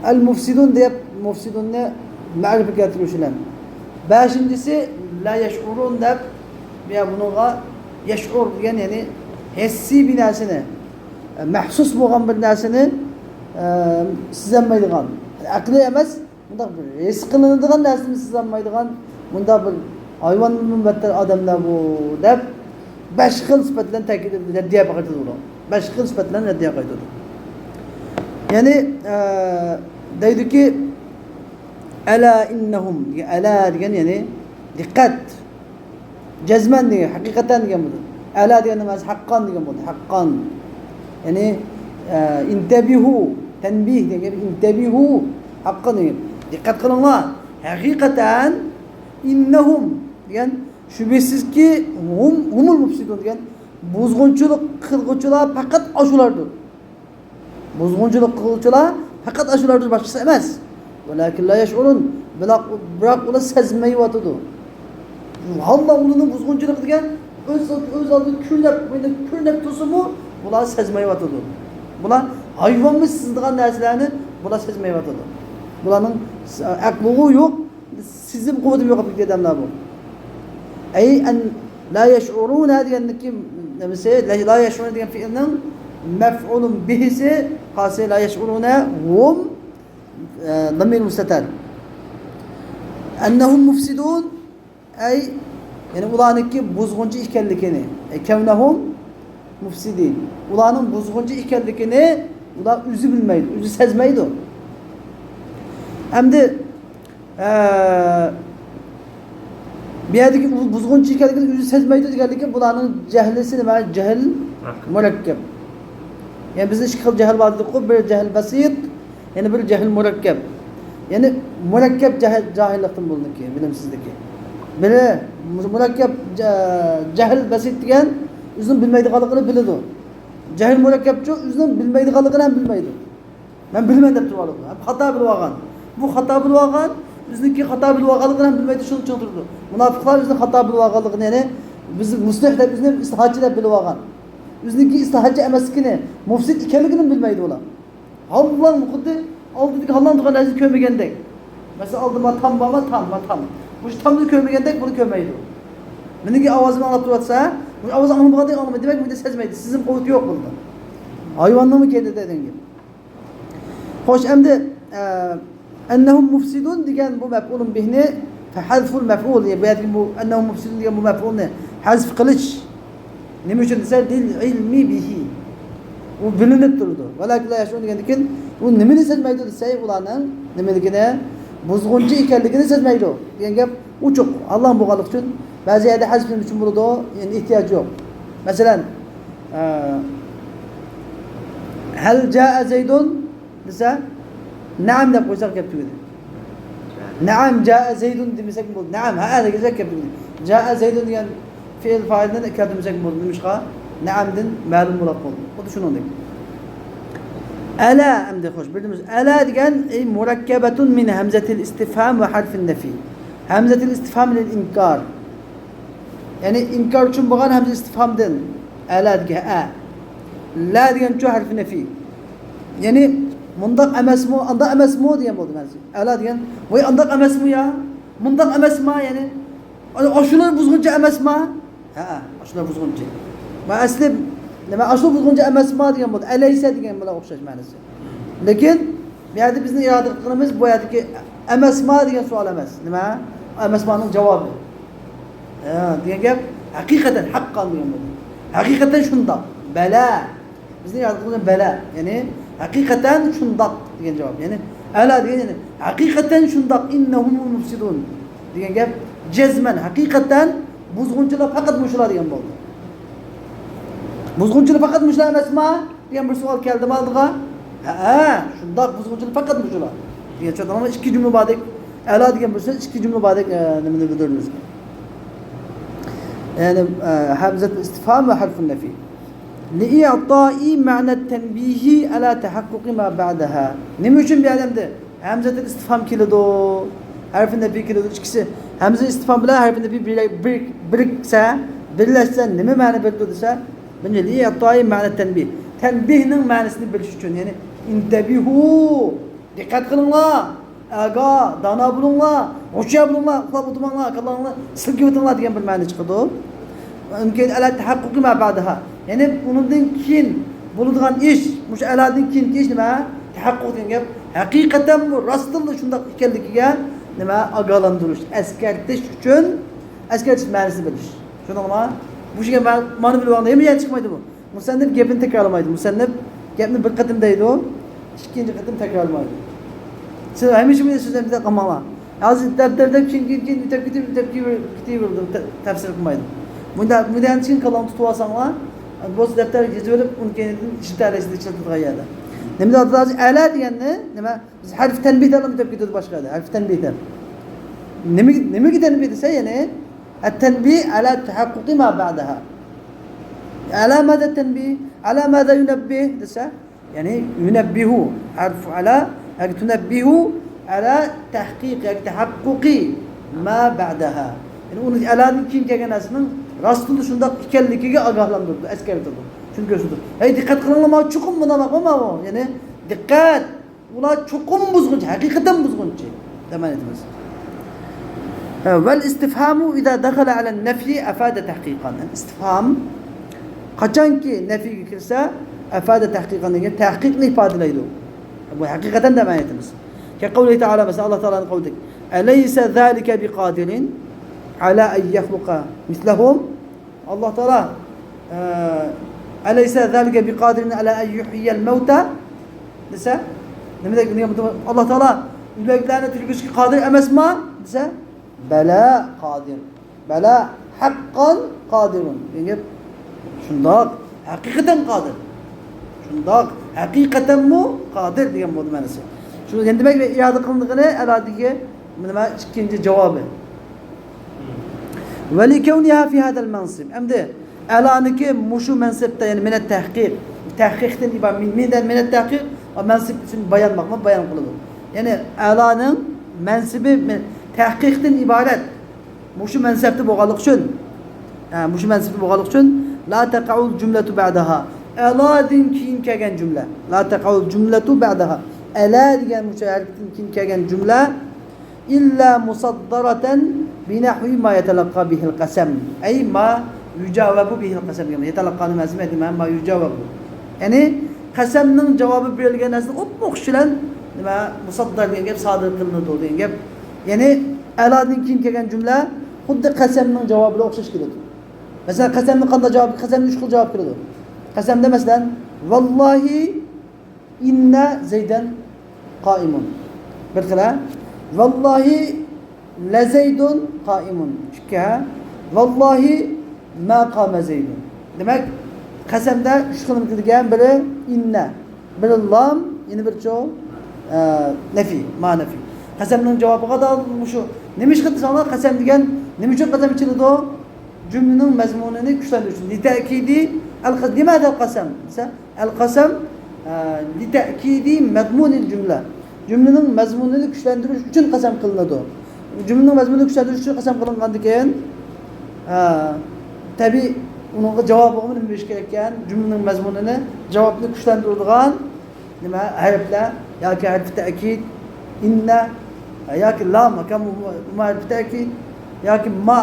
ئەل مۇفسىدۇن دەپ مۇفسىدۇننى مەرىپە كەلتۈرۈش بىلەن. بەشىنچىسى، لا يەشئۇرۇن دەپ، يا بۇنىڭغا يەشئۇر دېگەن، يەنى ھېسسىي بىر نەرسىنى، مەھسۇس بولغان بىر نەرسىنى، ئە، سېزەلمەيدىغان. ئەقلىي ئەمەس، مۇنداق بىر ھېس قىلىنىدىغان نەرسىنى سېزەلمەيدىغان، مۇنداق بىر ھايۋاندىنمۇ بەتتەر ئادەملەر بۇ، دەپ بەش خىل سۈپەت بىلەن تەكىتلەپ رەددىيە قايتۇرىدۇ. بەش خىل سۈپەت بىلەن رەددىيە قايتۇرىدۇ. يەنى، ئە، دەيدۇكى، ئەلا ئىننەھۇم، ئەلا دېگەن، يەنى دىققەت. جەزمەن دېگەن، ھەقىقەتەن دېگەن بولىدۇ. ئەلا دېگەن نېمە؟ ھەققان دېگەن بولىدۇ. ھەققان. يەنى، ئە، ئىنتەبىھۇ، تەنبىھ دېگەن گەپ، ئىنتەبىھۇ، ھەققان دېگەن. دىققەت قىلىڭلار. ھەقىقەتەن، ئىننەھۇم دېگەن، شۈبھىسىزكى، ھۇم، ھۇمۇل مۇفسىدۇن دېگەن، بۇزغۇنچىلىق قىلغۇچىلار پەقەت ئاشۇلاردۇر. بۇزغۇنچىلىق قىلغۇچىلار پەقەت ئاشۇلاردۇر، باشقىسى ئەمەس. ۋەلەكىن لا يەشئۇرۇن. بىراق، بىراق ئۇلار سەزمەيۋاتىدۇ. ھالدا ئۇلارنىڭ بۇزغۇنچىلىقى دېگەن ئۆز، ئۆز ئالدىدا كۆرۈنۈپ، كۆرۈنۈپ تۇرسىمۇ، بۇلار سەزمەيۋاتىدۇ. بۇلار ھايۋانمۇ سېزىدىغان نەرسىلەرنى بۇلار سەزمەيۋاتىدۇ. بۇلارنىڭ ئەقلىغۇ يوق، سېزىم قۇۋۋىتىمۇ يوقاپ كەتكەن ئادەملەر بۇ. ئەي ئەن لا يەشئۇرۇنە دېگەندىكى نېمىسى؟ لا، لا يەشئۇرۇنە دېگەن فېئىلنىڭ مەفئۇلۇن بىھىسى، خاسى لا يەشئۇرۇنە ھۇم، ئە، زامىر مۇستەتىر. ئەننەھۇم مۇفسىدۇن، ئەي، يەنى ئۇلارنىڭكى بۇزغۇنچى ئىكەنلىكىنى، ئەي، كەۋنەھۇم مۇفسىدىن. ئۇلارنىڭ بۇزغۇنچى ئىكەنلىكىنى ئۇلار ئۆزى بىلمەيدۇ، ئۆزى سەزمەيدۇ. ئەمدى، ئە، بۇ يەردىكى بۇ بۇزغۇنچى ئىكەنلىكىنى ئۆزى سەزمەيدۇ دېگەنلىكى، بۇلارنىڭ جەھلىسى نېمە؟ جەھل مۇرەككەپ. يەنى بىزدە ئىككى خىل جەھل بار دېدۇققۇ، بىر جەھل بەسىت، يەنە بىر جەھل مۇرەككەپ. يەنى مۇرەككەپ جەھل، جاھىللىقتىن بولىدۇكى، بىلىمسىزلىكى. بىرى مۇ-، مۇرەككەپ جە-، جەھل بەسىت دېگەن ئۆزىنىڭ بىلمەيدىغانلىقىنى بىلىدۇ. جەھل مۇرەككەپچۇ ئۆزىنىڭ بىلمەيدىغانلىقىنى ھەم بىلمەيدۇ. مەن بىلىمەن دەپ تۇرۇۋالىدۇ. ھەم خاتا بىلىۋالغان. بۇ خاتا بىلىۋالغان، ئۆزىنىڭكى خاتا بىلىۋالغانلىقىنى ھەم بىلمەيدۇ، شۇنى چىڭ تۇرىدۇ. مۇناپىقلار ئۆزىنىڭ خاتا بىلىۋالغانلىقىنى، يەنى بىز مۇسلىھ دەپ، ئۆزىنى ئىسلاھاتچى دەپ بىلىۋالغان. ئۆزىنىڭكى ئىسلاھاتچى ئەمەسلىكىنى، مۇفسىد ئىكەنلىكىنى بىلمەيدۇ ئۇلار. ھاللاڭ، خۇددى ئالدىدىكى ھاللاڭ تۇرغان نەرسىنى كۆرمىگەندەك. مەسىلەن، ئالدىدا تام بارما؟ تام، ما تام. مۇشۇ تامنى كۆرمىگەندەك بۇنى كۆرمەيدۇ. مېنىڭكى ئاۋازىمنى ئاڭلاپ تۇرۇۋاتسا، مۇشۇ ئاۋازنى ئاڭلىمىغاندەك ئاڭلىمايدۇ. دېمەك، بۇنى سەزمەيدۇ. سېزىم قۇۋۋىتى يوق بۇنىڭدا. ھايۋاننىڭمۇ كەينىدە دېگەن گەپ. خوش، ئەمدى، ئە، ئەننەھۇم مۇفسىدۇن دېگەن بۇ مەپئۇلۇن بىھنى، فەھەزفۇل مەفئۇل، يەنى بۇ يەردىكى بۇ ئەننەھۇم مۇفسىدۇن دېگەن بۇ مەپئۇلنى ھەزف قىلىش. نېمە ئۈچۈن دېسە، لىل ئىلمى بىھى. ئۇ بىلىنىپ تۇرىدۇ. ۋەلاكىن لا يەشئۇرۇن دېگەندىن كېيىن، ئۇ نېمىنى سەزمەيدۇ دېسە، ئۇلارنىڭ نېمىلىكىنى، بۇزغۇنچى ئىكەنلىكىنى سەزمەيدۇ دېگەن گەپ ئوچۇق، ھاللاڭ بولغانلىقى ئۈچۈن بەزى يەردە ھەزف نېمە ئۈچۈن بولىدۇ؟ يەنى ئېھتىياج يوق. مەسىلەن، ئە، ھەل جائە زەيدۇن دېسە، نەئەم دەپ قويساق گەپ تۈگىدى. نەئەم جائە زەيدۇن دېمىسەك بولدى. نەئەم، ھەئە دېسەك گەپ تۈگىدى. جائە زەيدۇن دېگەن فېئىل پائىلنى كەلتۈرمىسەك بولدى. نېمىشقا؟ نەئەمدىن مەلۇم بولۇپ قالدى. خۇددى شۇنىڭدەك. ئەلا، ئەمدى خوش، بىردىنبىر ئەلا دېگەن، ئەي مۇرەككەبەتۇن مىن ھەمزەتىل ئىستىفھام ۋە ھەرفىن نەفى. ھەمزەتىل ئىستىفھام لىل ئىنكار. يەنى ئىنكار ئۈچۈن بولغان ھەمزە ئىستىفھامدىن. ئەلا دېگەن ئە. لا دېگەنچۇ ھەرفى نەفى. يەنى مۇنداق ئەمەسمۇ، ئانداق ئەمەسمۇ دېگەن بولدى مەنىسى. ئەلا دېگەن، ۋاي ئانداق ئەمەسمۇ يا؟ مۇنداق ئەمەسما يەنى؟ ئاشۇلار بۇزغۇنچى ئەمەسما؟ ھەئە، ئاشۇلار بۇزغۇنچى. ما ئەسلى نېمە، ئاشۇلار بۇزغۇنچى ئەمەسما دېگەن بولدى. ئەلەيسە دېگەن بىلەن ئوخشاش مەنىسى. لېكىن بۇ يەردە بىزنىڭ ئىرادە قىلغىنىمىز بۇ يەردىكى ئەمەسما دېگەن سوئال ئەمەس. نېمە؟ ئەمەسمانىڭ جاۋابى. ھە، دېگەن گەپ ھەقىقەتەن، ھەققان دېگەن بولدى. ھەقىقەتەن شۇنداق. بەلە. بىزنىڭ ئىرادە قىلغىنىمىز بەلە. يەنى ھەقىقەتەن شۇنداق دېگەن جاۋاب. يەنى ئەلا دېگەن، يەنى ھەقىقەتەن شۇنداق. ئىننەھۇمۇل مۇفسىدۇن دېگەن گەپ جەزمەن، ھەقىقەتەن بۇزغۇنچىلار پەقەت مۇشۇلار دېگەن بولدى. بۇزغۇنچىلار پەقەت مۇشۇلار ئەمەسما؟ دېگەن بىر سوئال كەلدىمۇ ئالدىغا؟ ھەئە، شۇنداق، بۇزغۇنچىلار پەقەت مۇشۇلار. دېگەن چۈشەندىڭىزمۇ؟ ئىككى جۈملە باردەك، ئەلا دېگەن بىر سۆز، ئىككى جۈملە باردەك، ئە، نېمىنى بىلدۈردى بىزگە. يەنى، ئە، ھەمزەتۇل ئىستىفھام ۋە ھەرفۇن نەفى. لىئىئتائى مەنەت تەنبىھى ئەلا تەھەققۇقى ما بەئدەھا. نېمە ئۈچۈن بۇ يەردە ئەمدى ھەمزەتۇل ئىستىفھام كېلىدۇ، ھەرفى نەپى كېلىدۇ. ئىككىسى، ھەمزە ئىستىفھام بىلەن ھەرفى نەپى بىر-، بىر-، بىرىكسە، بىرلەشسە نېمە مەنە بېرىدۇ دېسە، بىرىنچى، لىئىتائى مەنە تەنبىھ. تەنبىھنىڭ مەنىسىنى بىلىش ئۈچۈن، يەنى، ئىنتەبىھۇ، دىققەت قىلىڭلار، ئاگاھ، دانا بولۇڭلار، ھوشيار بولۇڭلار، ئۇخلاپ ئولتۇرماڭلار، كاللاڭلارنى سىلكىۋېتىڭلار دېگەن بىر مەنە چىقىدۇ. ئۇنىڭدىن كېيىن ئەلا تەھەققۇقى ما بەئدەھا. يەنى ئۇنىڭدىن كېيىن بولىدىغان ئىش، مۇشۇ ئەلادىن كېيىنكى ئىش نېمە؟ تەھەققۇق دېگەن گەپ. ھەقىقەتەن بۇ راستتىنلا شۇنداق ئىكەنلىكىگە نېمە؟ ئاگاھلاندۇرۇش، ئەسكەرتىش ئۈچۈن، ئەسكەرتىش مەنىسىنى بىلىش. شۇنىڭغا مۇشۇ گەپ مانا بىلىۋالغاندا ھېچ نەرسە چىقمايدۇ بۇ. مۇسەننىپ گېپىنى تەكرارلىمايدۇ. مۇسەننىپ گەپنى بىر قېتىم دەيدۇ، ئىككىنچى قېتىم تەكرارلىمايدۇ. سىز ھەمىشە مېنى سۆزلەمدە قالماڭلار. ھازىر دەپتەر دەپ كېيىن، كېيىن، كېيىن ئۆتۈپ كېتىپ، ئۆتۈپ كېتىۋېرىدۇ، تە-، تەپسىر قىلمايدۇ. مۇنداق، مۇنداقتىن كېيىن كاللاڭنى تۇتۇۋالساڭلار، بولسا دەپتەر يېزىۋېلىپ، ئۇنى كېيىن ئىشلىتەلەيسىز، ئىشلىتىدىغان يەردە. نېمە دەپ ئاتىدۇ ھازىر؟ ئەلا دېگەننى، نېمە، بىز ھەرف تەنبىھ دەپ ئۆتۈپ كېتىدۇ باشقا يەردە. ھەرف تەنبىھ دەپ. نېمىگە، نېمىگە تەنبىھ دېسە، يەنى، التنبيه على تحقق ما بعدها. على ماذا التنبيه؟ على ماذا ينبه دېسە، يەنى ينبه، حرف على، ياكى تنبه على تحقيق ياكى تحقق ما بعدها. يەنى ئۇنى ئەلادىن كېيىن كەلگەن نەرسىنىڭ راستتىنلا شۇنداق ئىكەنلىكىگە ئاگاھلاندۇرىدۇ، ئەسكەرتىدۇ. شۇنى كۆرسىتىدۇ. ھەي، دىققەت قىلىڭلار، ماۋۇ چوقۇم مۇنداق بولماققا ماۋۇ. يەنى دىققەت! ئۇلار چوقۇم بۇزغۇنچى، ھەقىقەتەن بۇزغۇنچى دەپ مەنە ئېيتىمىز. ۋەل ئىستىفھامۇ ئىزا دەخەلە ئەلەن نەفيى ئەفادە تەھقىقەن. ئىستىفھام قاچانكى نەفيگە كىرسە، ئەفادە تەھقىقەن دېگەن تەھقىقنى ئىپادىلەيدۇ. بۇ ھەقىقەتەن دەپ مەنە ئېيتىمىز. كەقەۋلىھى تەئالا، مەسىلەن، ئاللا تائالانىڭ قەۋلىدەك، ئەلەيسە زالىكە بىقادىرىن ئەلا ئەن يەخلۇقە مىسلەھۇم. ئاللا تائالا، ئە، ئەلەيسە زالىكە بىقادىرىن ئەلا ئەن يۇھيىيەل مەۋتە دېسە، نېمە دەپ، نېمە دەپ، ئاللا تائالا ئۆلۈكلەرنى تىرىلدۈرۈشكە قادىر ئەمەسما دېسە، بەلە قادىر. بەلە ھەققەن قادىرۇن دېگەن گەپ. شۇنداق، ھەقىقەتەن قادىر. شۇنداق، ھەقىقەتەنمۇ قادىر دېگەن بولدى مەنىسى. شۇ، يەنە دېمەك، ئىئادە قىلىنىدىغىنى ئەلادىكى نېمە، ئىككىنچى جاۋابى. ولكونها في هذا المنصب. ئەمدى ئەلانىكى مۇشۇ مەنسىپتە، يەنى مىنەت تەھقىق، تەھقىقتىن ئىبارەت، مىنەت، مىنەت تەھقىق ۋە مەنسىپ ئۈچۈن بايان باقما بايان قىلىدۇ. يەنى ئەلانىڭ مەنسىپى مە-، تەھقىقتىن ئىبارەت مۇشۇ مەنسىپتە بولغانلىقى ئۈچۈن، ھە، مۇشۇ مەنسىپتە بولغانلىقى ئۈچۈن، لا تەقەئۇل جۈملەتۇ بەئدەھا. ئەلادىن كېيىن كەلگەن جۈملە. لا تەقەئۇل جۈملەتۇ بەئدەھا. ئەلا دېگەن مۇشۇ ھەرپتىن كېيىن كەلگەن جۈملە، ئىللا مۇسەددەرەتەن بىنەھۋى ما يەتەلەققا بىھىل قەسەم. ئەي ما يۇجاۋەبۇ بىھىل قەسەم دېگەن. يەتەلەققانىڭ مەنىسى نېمە؟ ما يۇجاۋەبۇ. يەنى قەسەمنىڭ جاۋابى بېرىلگەن نەرسىنى ئوپمۇئوخشاش بىلەن نېمە، مۇسەددەر دېگەن گەپ سادىر قىلىنىدۇ دېگەن گەپ. يەنى ئەلادىن كېيىن كەلگەن جۈملە خۇددى قەسەمنىڭ جاۋابى بىلەن ئوخشاش كېلىدۇ. مەسىلەن، قەسەمنىڭ قانداق جاۋابى؟ قەسەمنىڭ ئۈچ خىل جاۋابى كېلىدۇ. قەسەمدە مەسىلەن، ۋاللاھى ئىننە زەيدەن قائىمۇن. بىر خىل، ھە؟ ۋاللاھى لەزەيدۇن قائىمۇن. ئىككى، ھە؟ ۋاللاھى ما قامە زەيدۇن. دېمەك، قەسەمدە ئۈچ خىل كېلىدىكەن، بىرى ئىننە، بىرى لام، يەنە بىرى چۇ، ئە، نەفى، ما نەفى. قەسەمنىڭ جاۋابىغا دا مۇشۇ. نېمىشقا دېسەڭلار، قەسەم دېگەن نېمە ئۈچۈن قەسەم ئېچىلىدۇ؟ جۈملىنىڭ مەزمۇنىنى كۈچلەندۈرۈش ئۈچۈن. لىتەئكىدى ئەل قەسەم. لىماذا قەسەم دېسە، ئەل قەسەم، ئە، لىتەئكىدى مەزمۇنىل جۈملە. جۈملىنىڭ مەزمۇنىنى كۈچلەندۈرۈش ئۈچۈن قەسەم قىلىنىدۇ. جۈملىنىڭ مەزمۇنىنى كۈچلەندۈرۈش ئۈچۈن قەسەم قىلىنغاندىن كېيىن، ئە، تەبىئىي ئۇنىڭغا جاۋابىغىمۇ نېمە بېرىش كېرەككەن؟ جۈملىنىڭ مەزمۇنىنى، جاۋابنى كۈچلەندۈرىدىغان نېمە، ھەرپلەر ياكى ھەرپى تەئكىد، ئىننە ياكى لام، ياكى مۇ-، مۇ-، ھەرپى تەئكىد ياكى ما،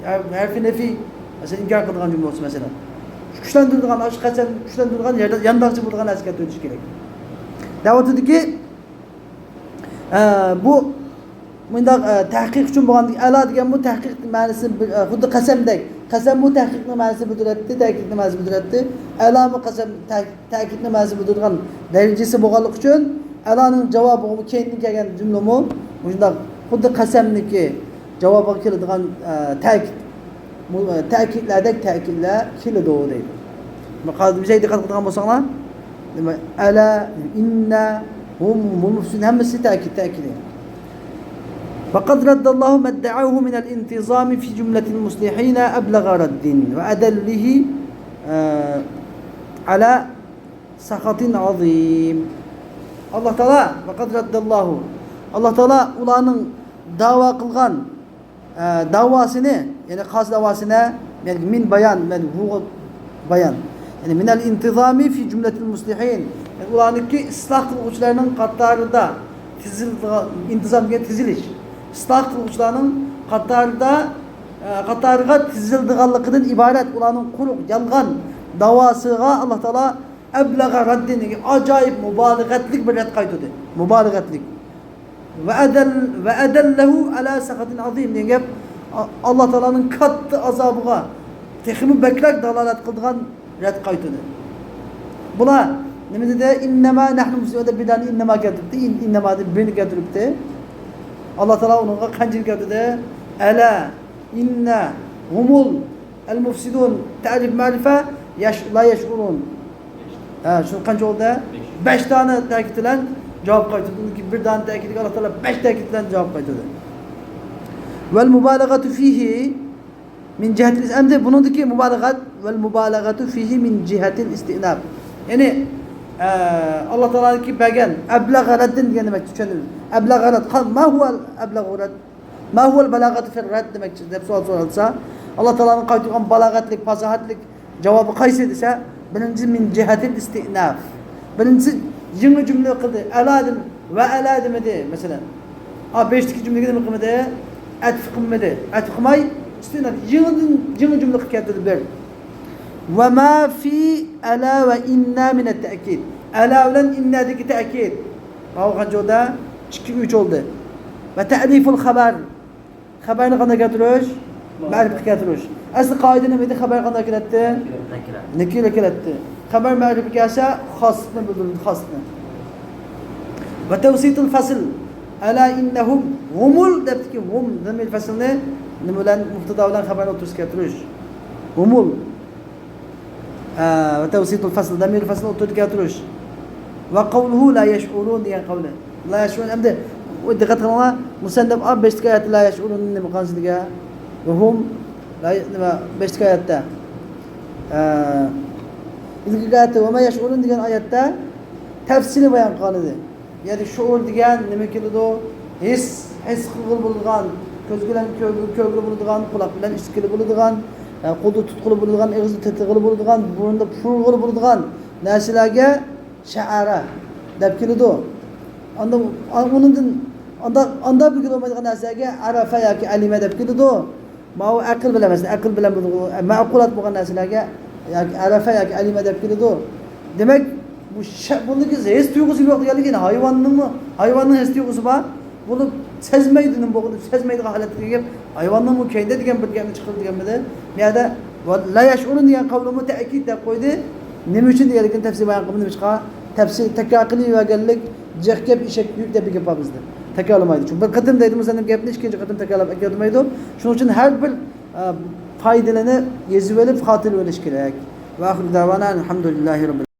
ھەر-، ھەرپى نەفى، مەسىلەن، ئىنكار قىلىدىغان جۈملە بولسا، مەسىلەن. كۈچلەندۈرىدىغان، ئاشۇ قەسەم كۈچلەندۈرىدىغان يەردە يانداقچە بولىدىغان نەرسە كەلتۈرۈۋېتىش كېرەك. دەۋاتىدۇكى، ئە، بۇ مۇنداق، ئە، تەھقىق ئۈچۈن بولغان ئەلا دېگەن بۇ تەھقىق مەنىسى بىر، ئە، خۇددى قەسەمدەك. قەسەم بۇ تەھقىقنىڭ مەنىسىنى بىلدۈرەتتى، تەكىتنىڭ مەنىسىنى بىلدۈرەتتى. ئەلا بۇ قەسەم تەك-، تەكىتنىڭ مەنىسىنى بىلدۈرىدىغان دەرىجىسى بولغانلىقى ئۈچۈن، ئەلانىڭ جاۋابى بۇ كەينىدىن كەلگەن جۈملىمۇ مۇشۇنداق خۇددى قەسەمنىڭكى جاۋابىغا كېلىدىغان، ئە، تەكىت. مۇ-، تەكىتلەردەك تەكىتلەر كېلىدۇ دەيدۇ. مۇقادىمىزگە دىققەت قىلىدىغان بولساڭلار، دېمەك، ئەلە، ئىننە، ھۇم، ھۇم، ھەممىسى تەكىت، تەكىت. وقد رد الله ما ادعوه من الانتظام في جملة المصلحين أبلغ رد وأدله، ئە، على سخط عظيم. ئاللا تائالا، ۋەقەد رەددەللاھۇ، ئاللا تائالا ئۇلارنىڭ داۋا قىلغان، ئە، داۋاسىنى، يەنى قازى داۋاسىنى، يەنى مىن بايان، يەنى ھۇ بايان. يەنى مىنەل ئىنتىزامى فى جۈملەتىل مۇسلىھىن. يەنى ئۇلارنىڭكى ئىسلاھ قىلغۇچىلارنىڭ قاتارىدا تىزىلغان، ئىنتىزام دېگەن تىزىلىش. ئىسلاھ قىلغۇچىلارنىڭ قاتارىدا، ئە، قاتارىغا تىزىلىدىغانلىقىدىن ئىبارەت ئۇلارنىڭ قۇرۇق، يالغان داۋاسىغا ئاللا تائالا ئەبلەغە رەددىن، ئاجايىپ مۇبالىغەتلىك بىر رەت قايتۇردى. مۇبالىغەتلىك. ۋە ئەدەل-، ۋە ئەدەللەھۇ ئەلا سەخەتىن ئازىم دېگەن گەپ، ئا-، ئاللا تائالانىڭ كاتتا ئازابىغا تېخىمۇ بەكرەك دالالەت قىلىدىغان رەت قايتۇردى. بۇلار نېمە دېدى؟ ئىننەما نەھنۇ مۇسلىمۇن دەپ بىر دانە ئىننەما كەلتۈرۈپتۇ. ئىن-، ئىننەمادىن بىرنى كەلتۈرۈپتۇ. ئاللا تائالا ئۇنىڭغا قانچىنى كەلتۈردى؟ ئەلا، ئىننە، ھۇمۇل، ئەل مۇفسىدۇن، تەرىپ مەرىپە، يەش-، لا يەشئۇرۇن. ھە، شۇ قانچە بولدى؟ بەش دانە تەكىت بىلەن جاۋاب قايتۇردى. بىر دانە تەكىتكە ئاللا تائالا بەش تەكىت بىلەن جاۋاب قايتۇردى. ۋەل مۇبالىغەتۇ فىھى مىن جىھەتىل ئىس-، ئەمدى بۇنىڭدىكى مۇبالىغەت، ۋەل مۇبالىغەتۇ فىھى مىن جىھەتىل ئىستىئناف. يەنى، ئە، ئاللا تائالانىڭكى بەرگەن ئەبلەغە رەددىن دېگەن نېمە چۈشەندىم؟ ئەبلەغە رەد، قال-، ما ھۇۋەل ئەبلەغۇ رەد؟ ما ھۇۋەل بەلاغەتۇ فىر رەد دېمەكچى دەپ سوئال سورالسا، ئاللا تائالانىڭ قايتۇرغان بالاغەتلىك، پاساھەتلىك جاۋابى قايسى دېسە، بىرىنچى مىن جىھەتىل ئىستىئناف. بىرىنچىسى يېڭى جۈملە قىلدى. ئەلا دېم-، ۋە ئەلا دېمىدى، مەسىلەن. ئا، بېشىدىكى جۈملىگە نېمە قىلمىدى؟ ئەتىپ قىلمىدى. ئەتىپ قىلماي، ئىستىئناف، يېڭىدىن، يېڭى جۈملە قىلىپ كەلتۈردى بىر. ۋە ما فى ئەلا ۋە ئىننا مىنەت تەئكىد. ئەلا بىلەن ئىننادىكى تەئكىد. ماۋۇ قانچە بولدى؟ ئىككى، ئۈچ بولدى. ۋە تەئرىفۇل خەبەر. خەبەرنى قانداق كەلتۈرۈش؟ مەرىپە كەلتۈرۈش. ئەسلى قائىدە نېمە ئىدى؟ خەبەر قانداق كېلەتتى؟ نەكىرە. نەكىرە كېلەتتى. خەبەر مەرىپە كەلسە، خاسلىقنى بىلدۈرىدۇ، خاسلىقنى. ۋە تەۋسىتۇل فەسل. ئەلا ئىننەھۇم ھۇمۇل دەپتىكى، ھۇم زەمىر فەسلنى نېمە بىلەن؟ مۇبتادا بىلەن خەبەرنى ئوتتۇرىسىغا كەلتۈرۈش. ھۇمۇل. ئە، ۋە تەۋسىتۇل فەسل، دەمىر فەسلنى ئوتتۇرىغا كەلتۈرۈش. ۋە قەۋلۇھۇ لا يەشئۇرۇن دېگەن قەۋلى. لا يەشئۇرۇن، ئەمدى ئۇ دىققەت قىلىڭلار، مۇسەننىپ ئا، بەشتىكى ئايەتتە لا يەشئۇرۇن نېمە قىلغان سىلىگە؟ ۋە ھۇم، لا، نېمە، بەشتىكى ئايەتتە. ئە، ئىلگىرىكى ئايەتتە ۋە ما يەشئۇرۇن دېگەن ئايەتتە تەپسىلىي بايان قىلغان ئىدى. يەنى شۇئۇر دېگەن نېمە كېلىدۇ؟ ھېس، ھېس قىلغىلى بولىدىغان، كۆز بىلەن كۆرگىلى، كۆرگىلى بولىدىغان، قۇلاق بىلەن ئىشىتكىلى بولىدىغان، ئە، قولدا تۇتقىلى بولىدىغان، ئېغىزدا تېتىغىلى بولىدىغان، بۇرۇندا پۇرىغىلى بولىدىغان نەرسىلەرگە شەئەرە دەپ كېلىدۇ. ئاندىن، ئا-، ئۇنىڭدىن، ئاندا، ئاندا بىلگىلى بولمايدىغان نەرسىلەرگە ئەرەفە ياكى ئەلىمە دەپ كېلىدۇ. ماۋۇ ئەقىل بىلەن ئەمەس، ئەقىل بىلەن بولىدىغۇ-، مەقۇلات بولغان نەرسىلەرگە ياكى ئەرەفە ياكى ئەلىمە دەپ كېلىدۇ. دېمەك، بۇ شە-، بۇندىكى ھېس تۇيغۇسى يوق دېگەنلىكى، ھايۋاننىڭمۇ، ھايۋاننىڭ ھېس تۇيغۇسى بار، بولۇپ سەزمەيدۇ، نېمە بولغىنىنى سەزمەيدىغان ھالەتتە دېگەن گەپ، ھايۋاننىڭمۇ كەينىدە دېگەن بىر گەپنى چىقىرىدۇ دېگەن بىلەن، بۇ يەردە لا يەشئۇرۇن دېگەن قەۋلىمۇ تەئكىد دەپ قويدى. نېمە ئۈچۈن دېگەنلىكىنى تەپسىلىي بايان قىلمىدىم، ھېچقا تەپسىل تەكرار قىلىۋەرگەنلىك، جىق گەپ، ئېشەك يۈك دەپ بىر گەپ بار بىزدە. تەكرارلىمايدۇ. چۈنكى بىر قېتىم دەيدۇ مۇسەننىپ گەپنى، ئىككىنچى قېتىم تەكرارلاپ ئەكەلمەيدۇ. شۇنىڭ ئۈچۈن ھەر بىر، ئە، پايدىلىنى يېزىۋېلىپ، خاتىرىلىۋېلىش كېرەك. ۋە ئاخىرۇ دەۋانا ئەلھەمدۇلىللاھى رەببىل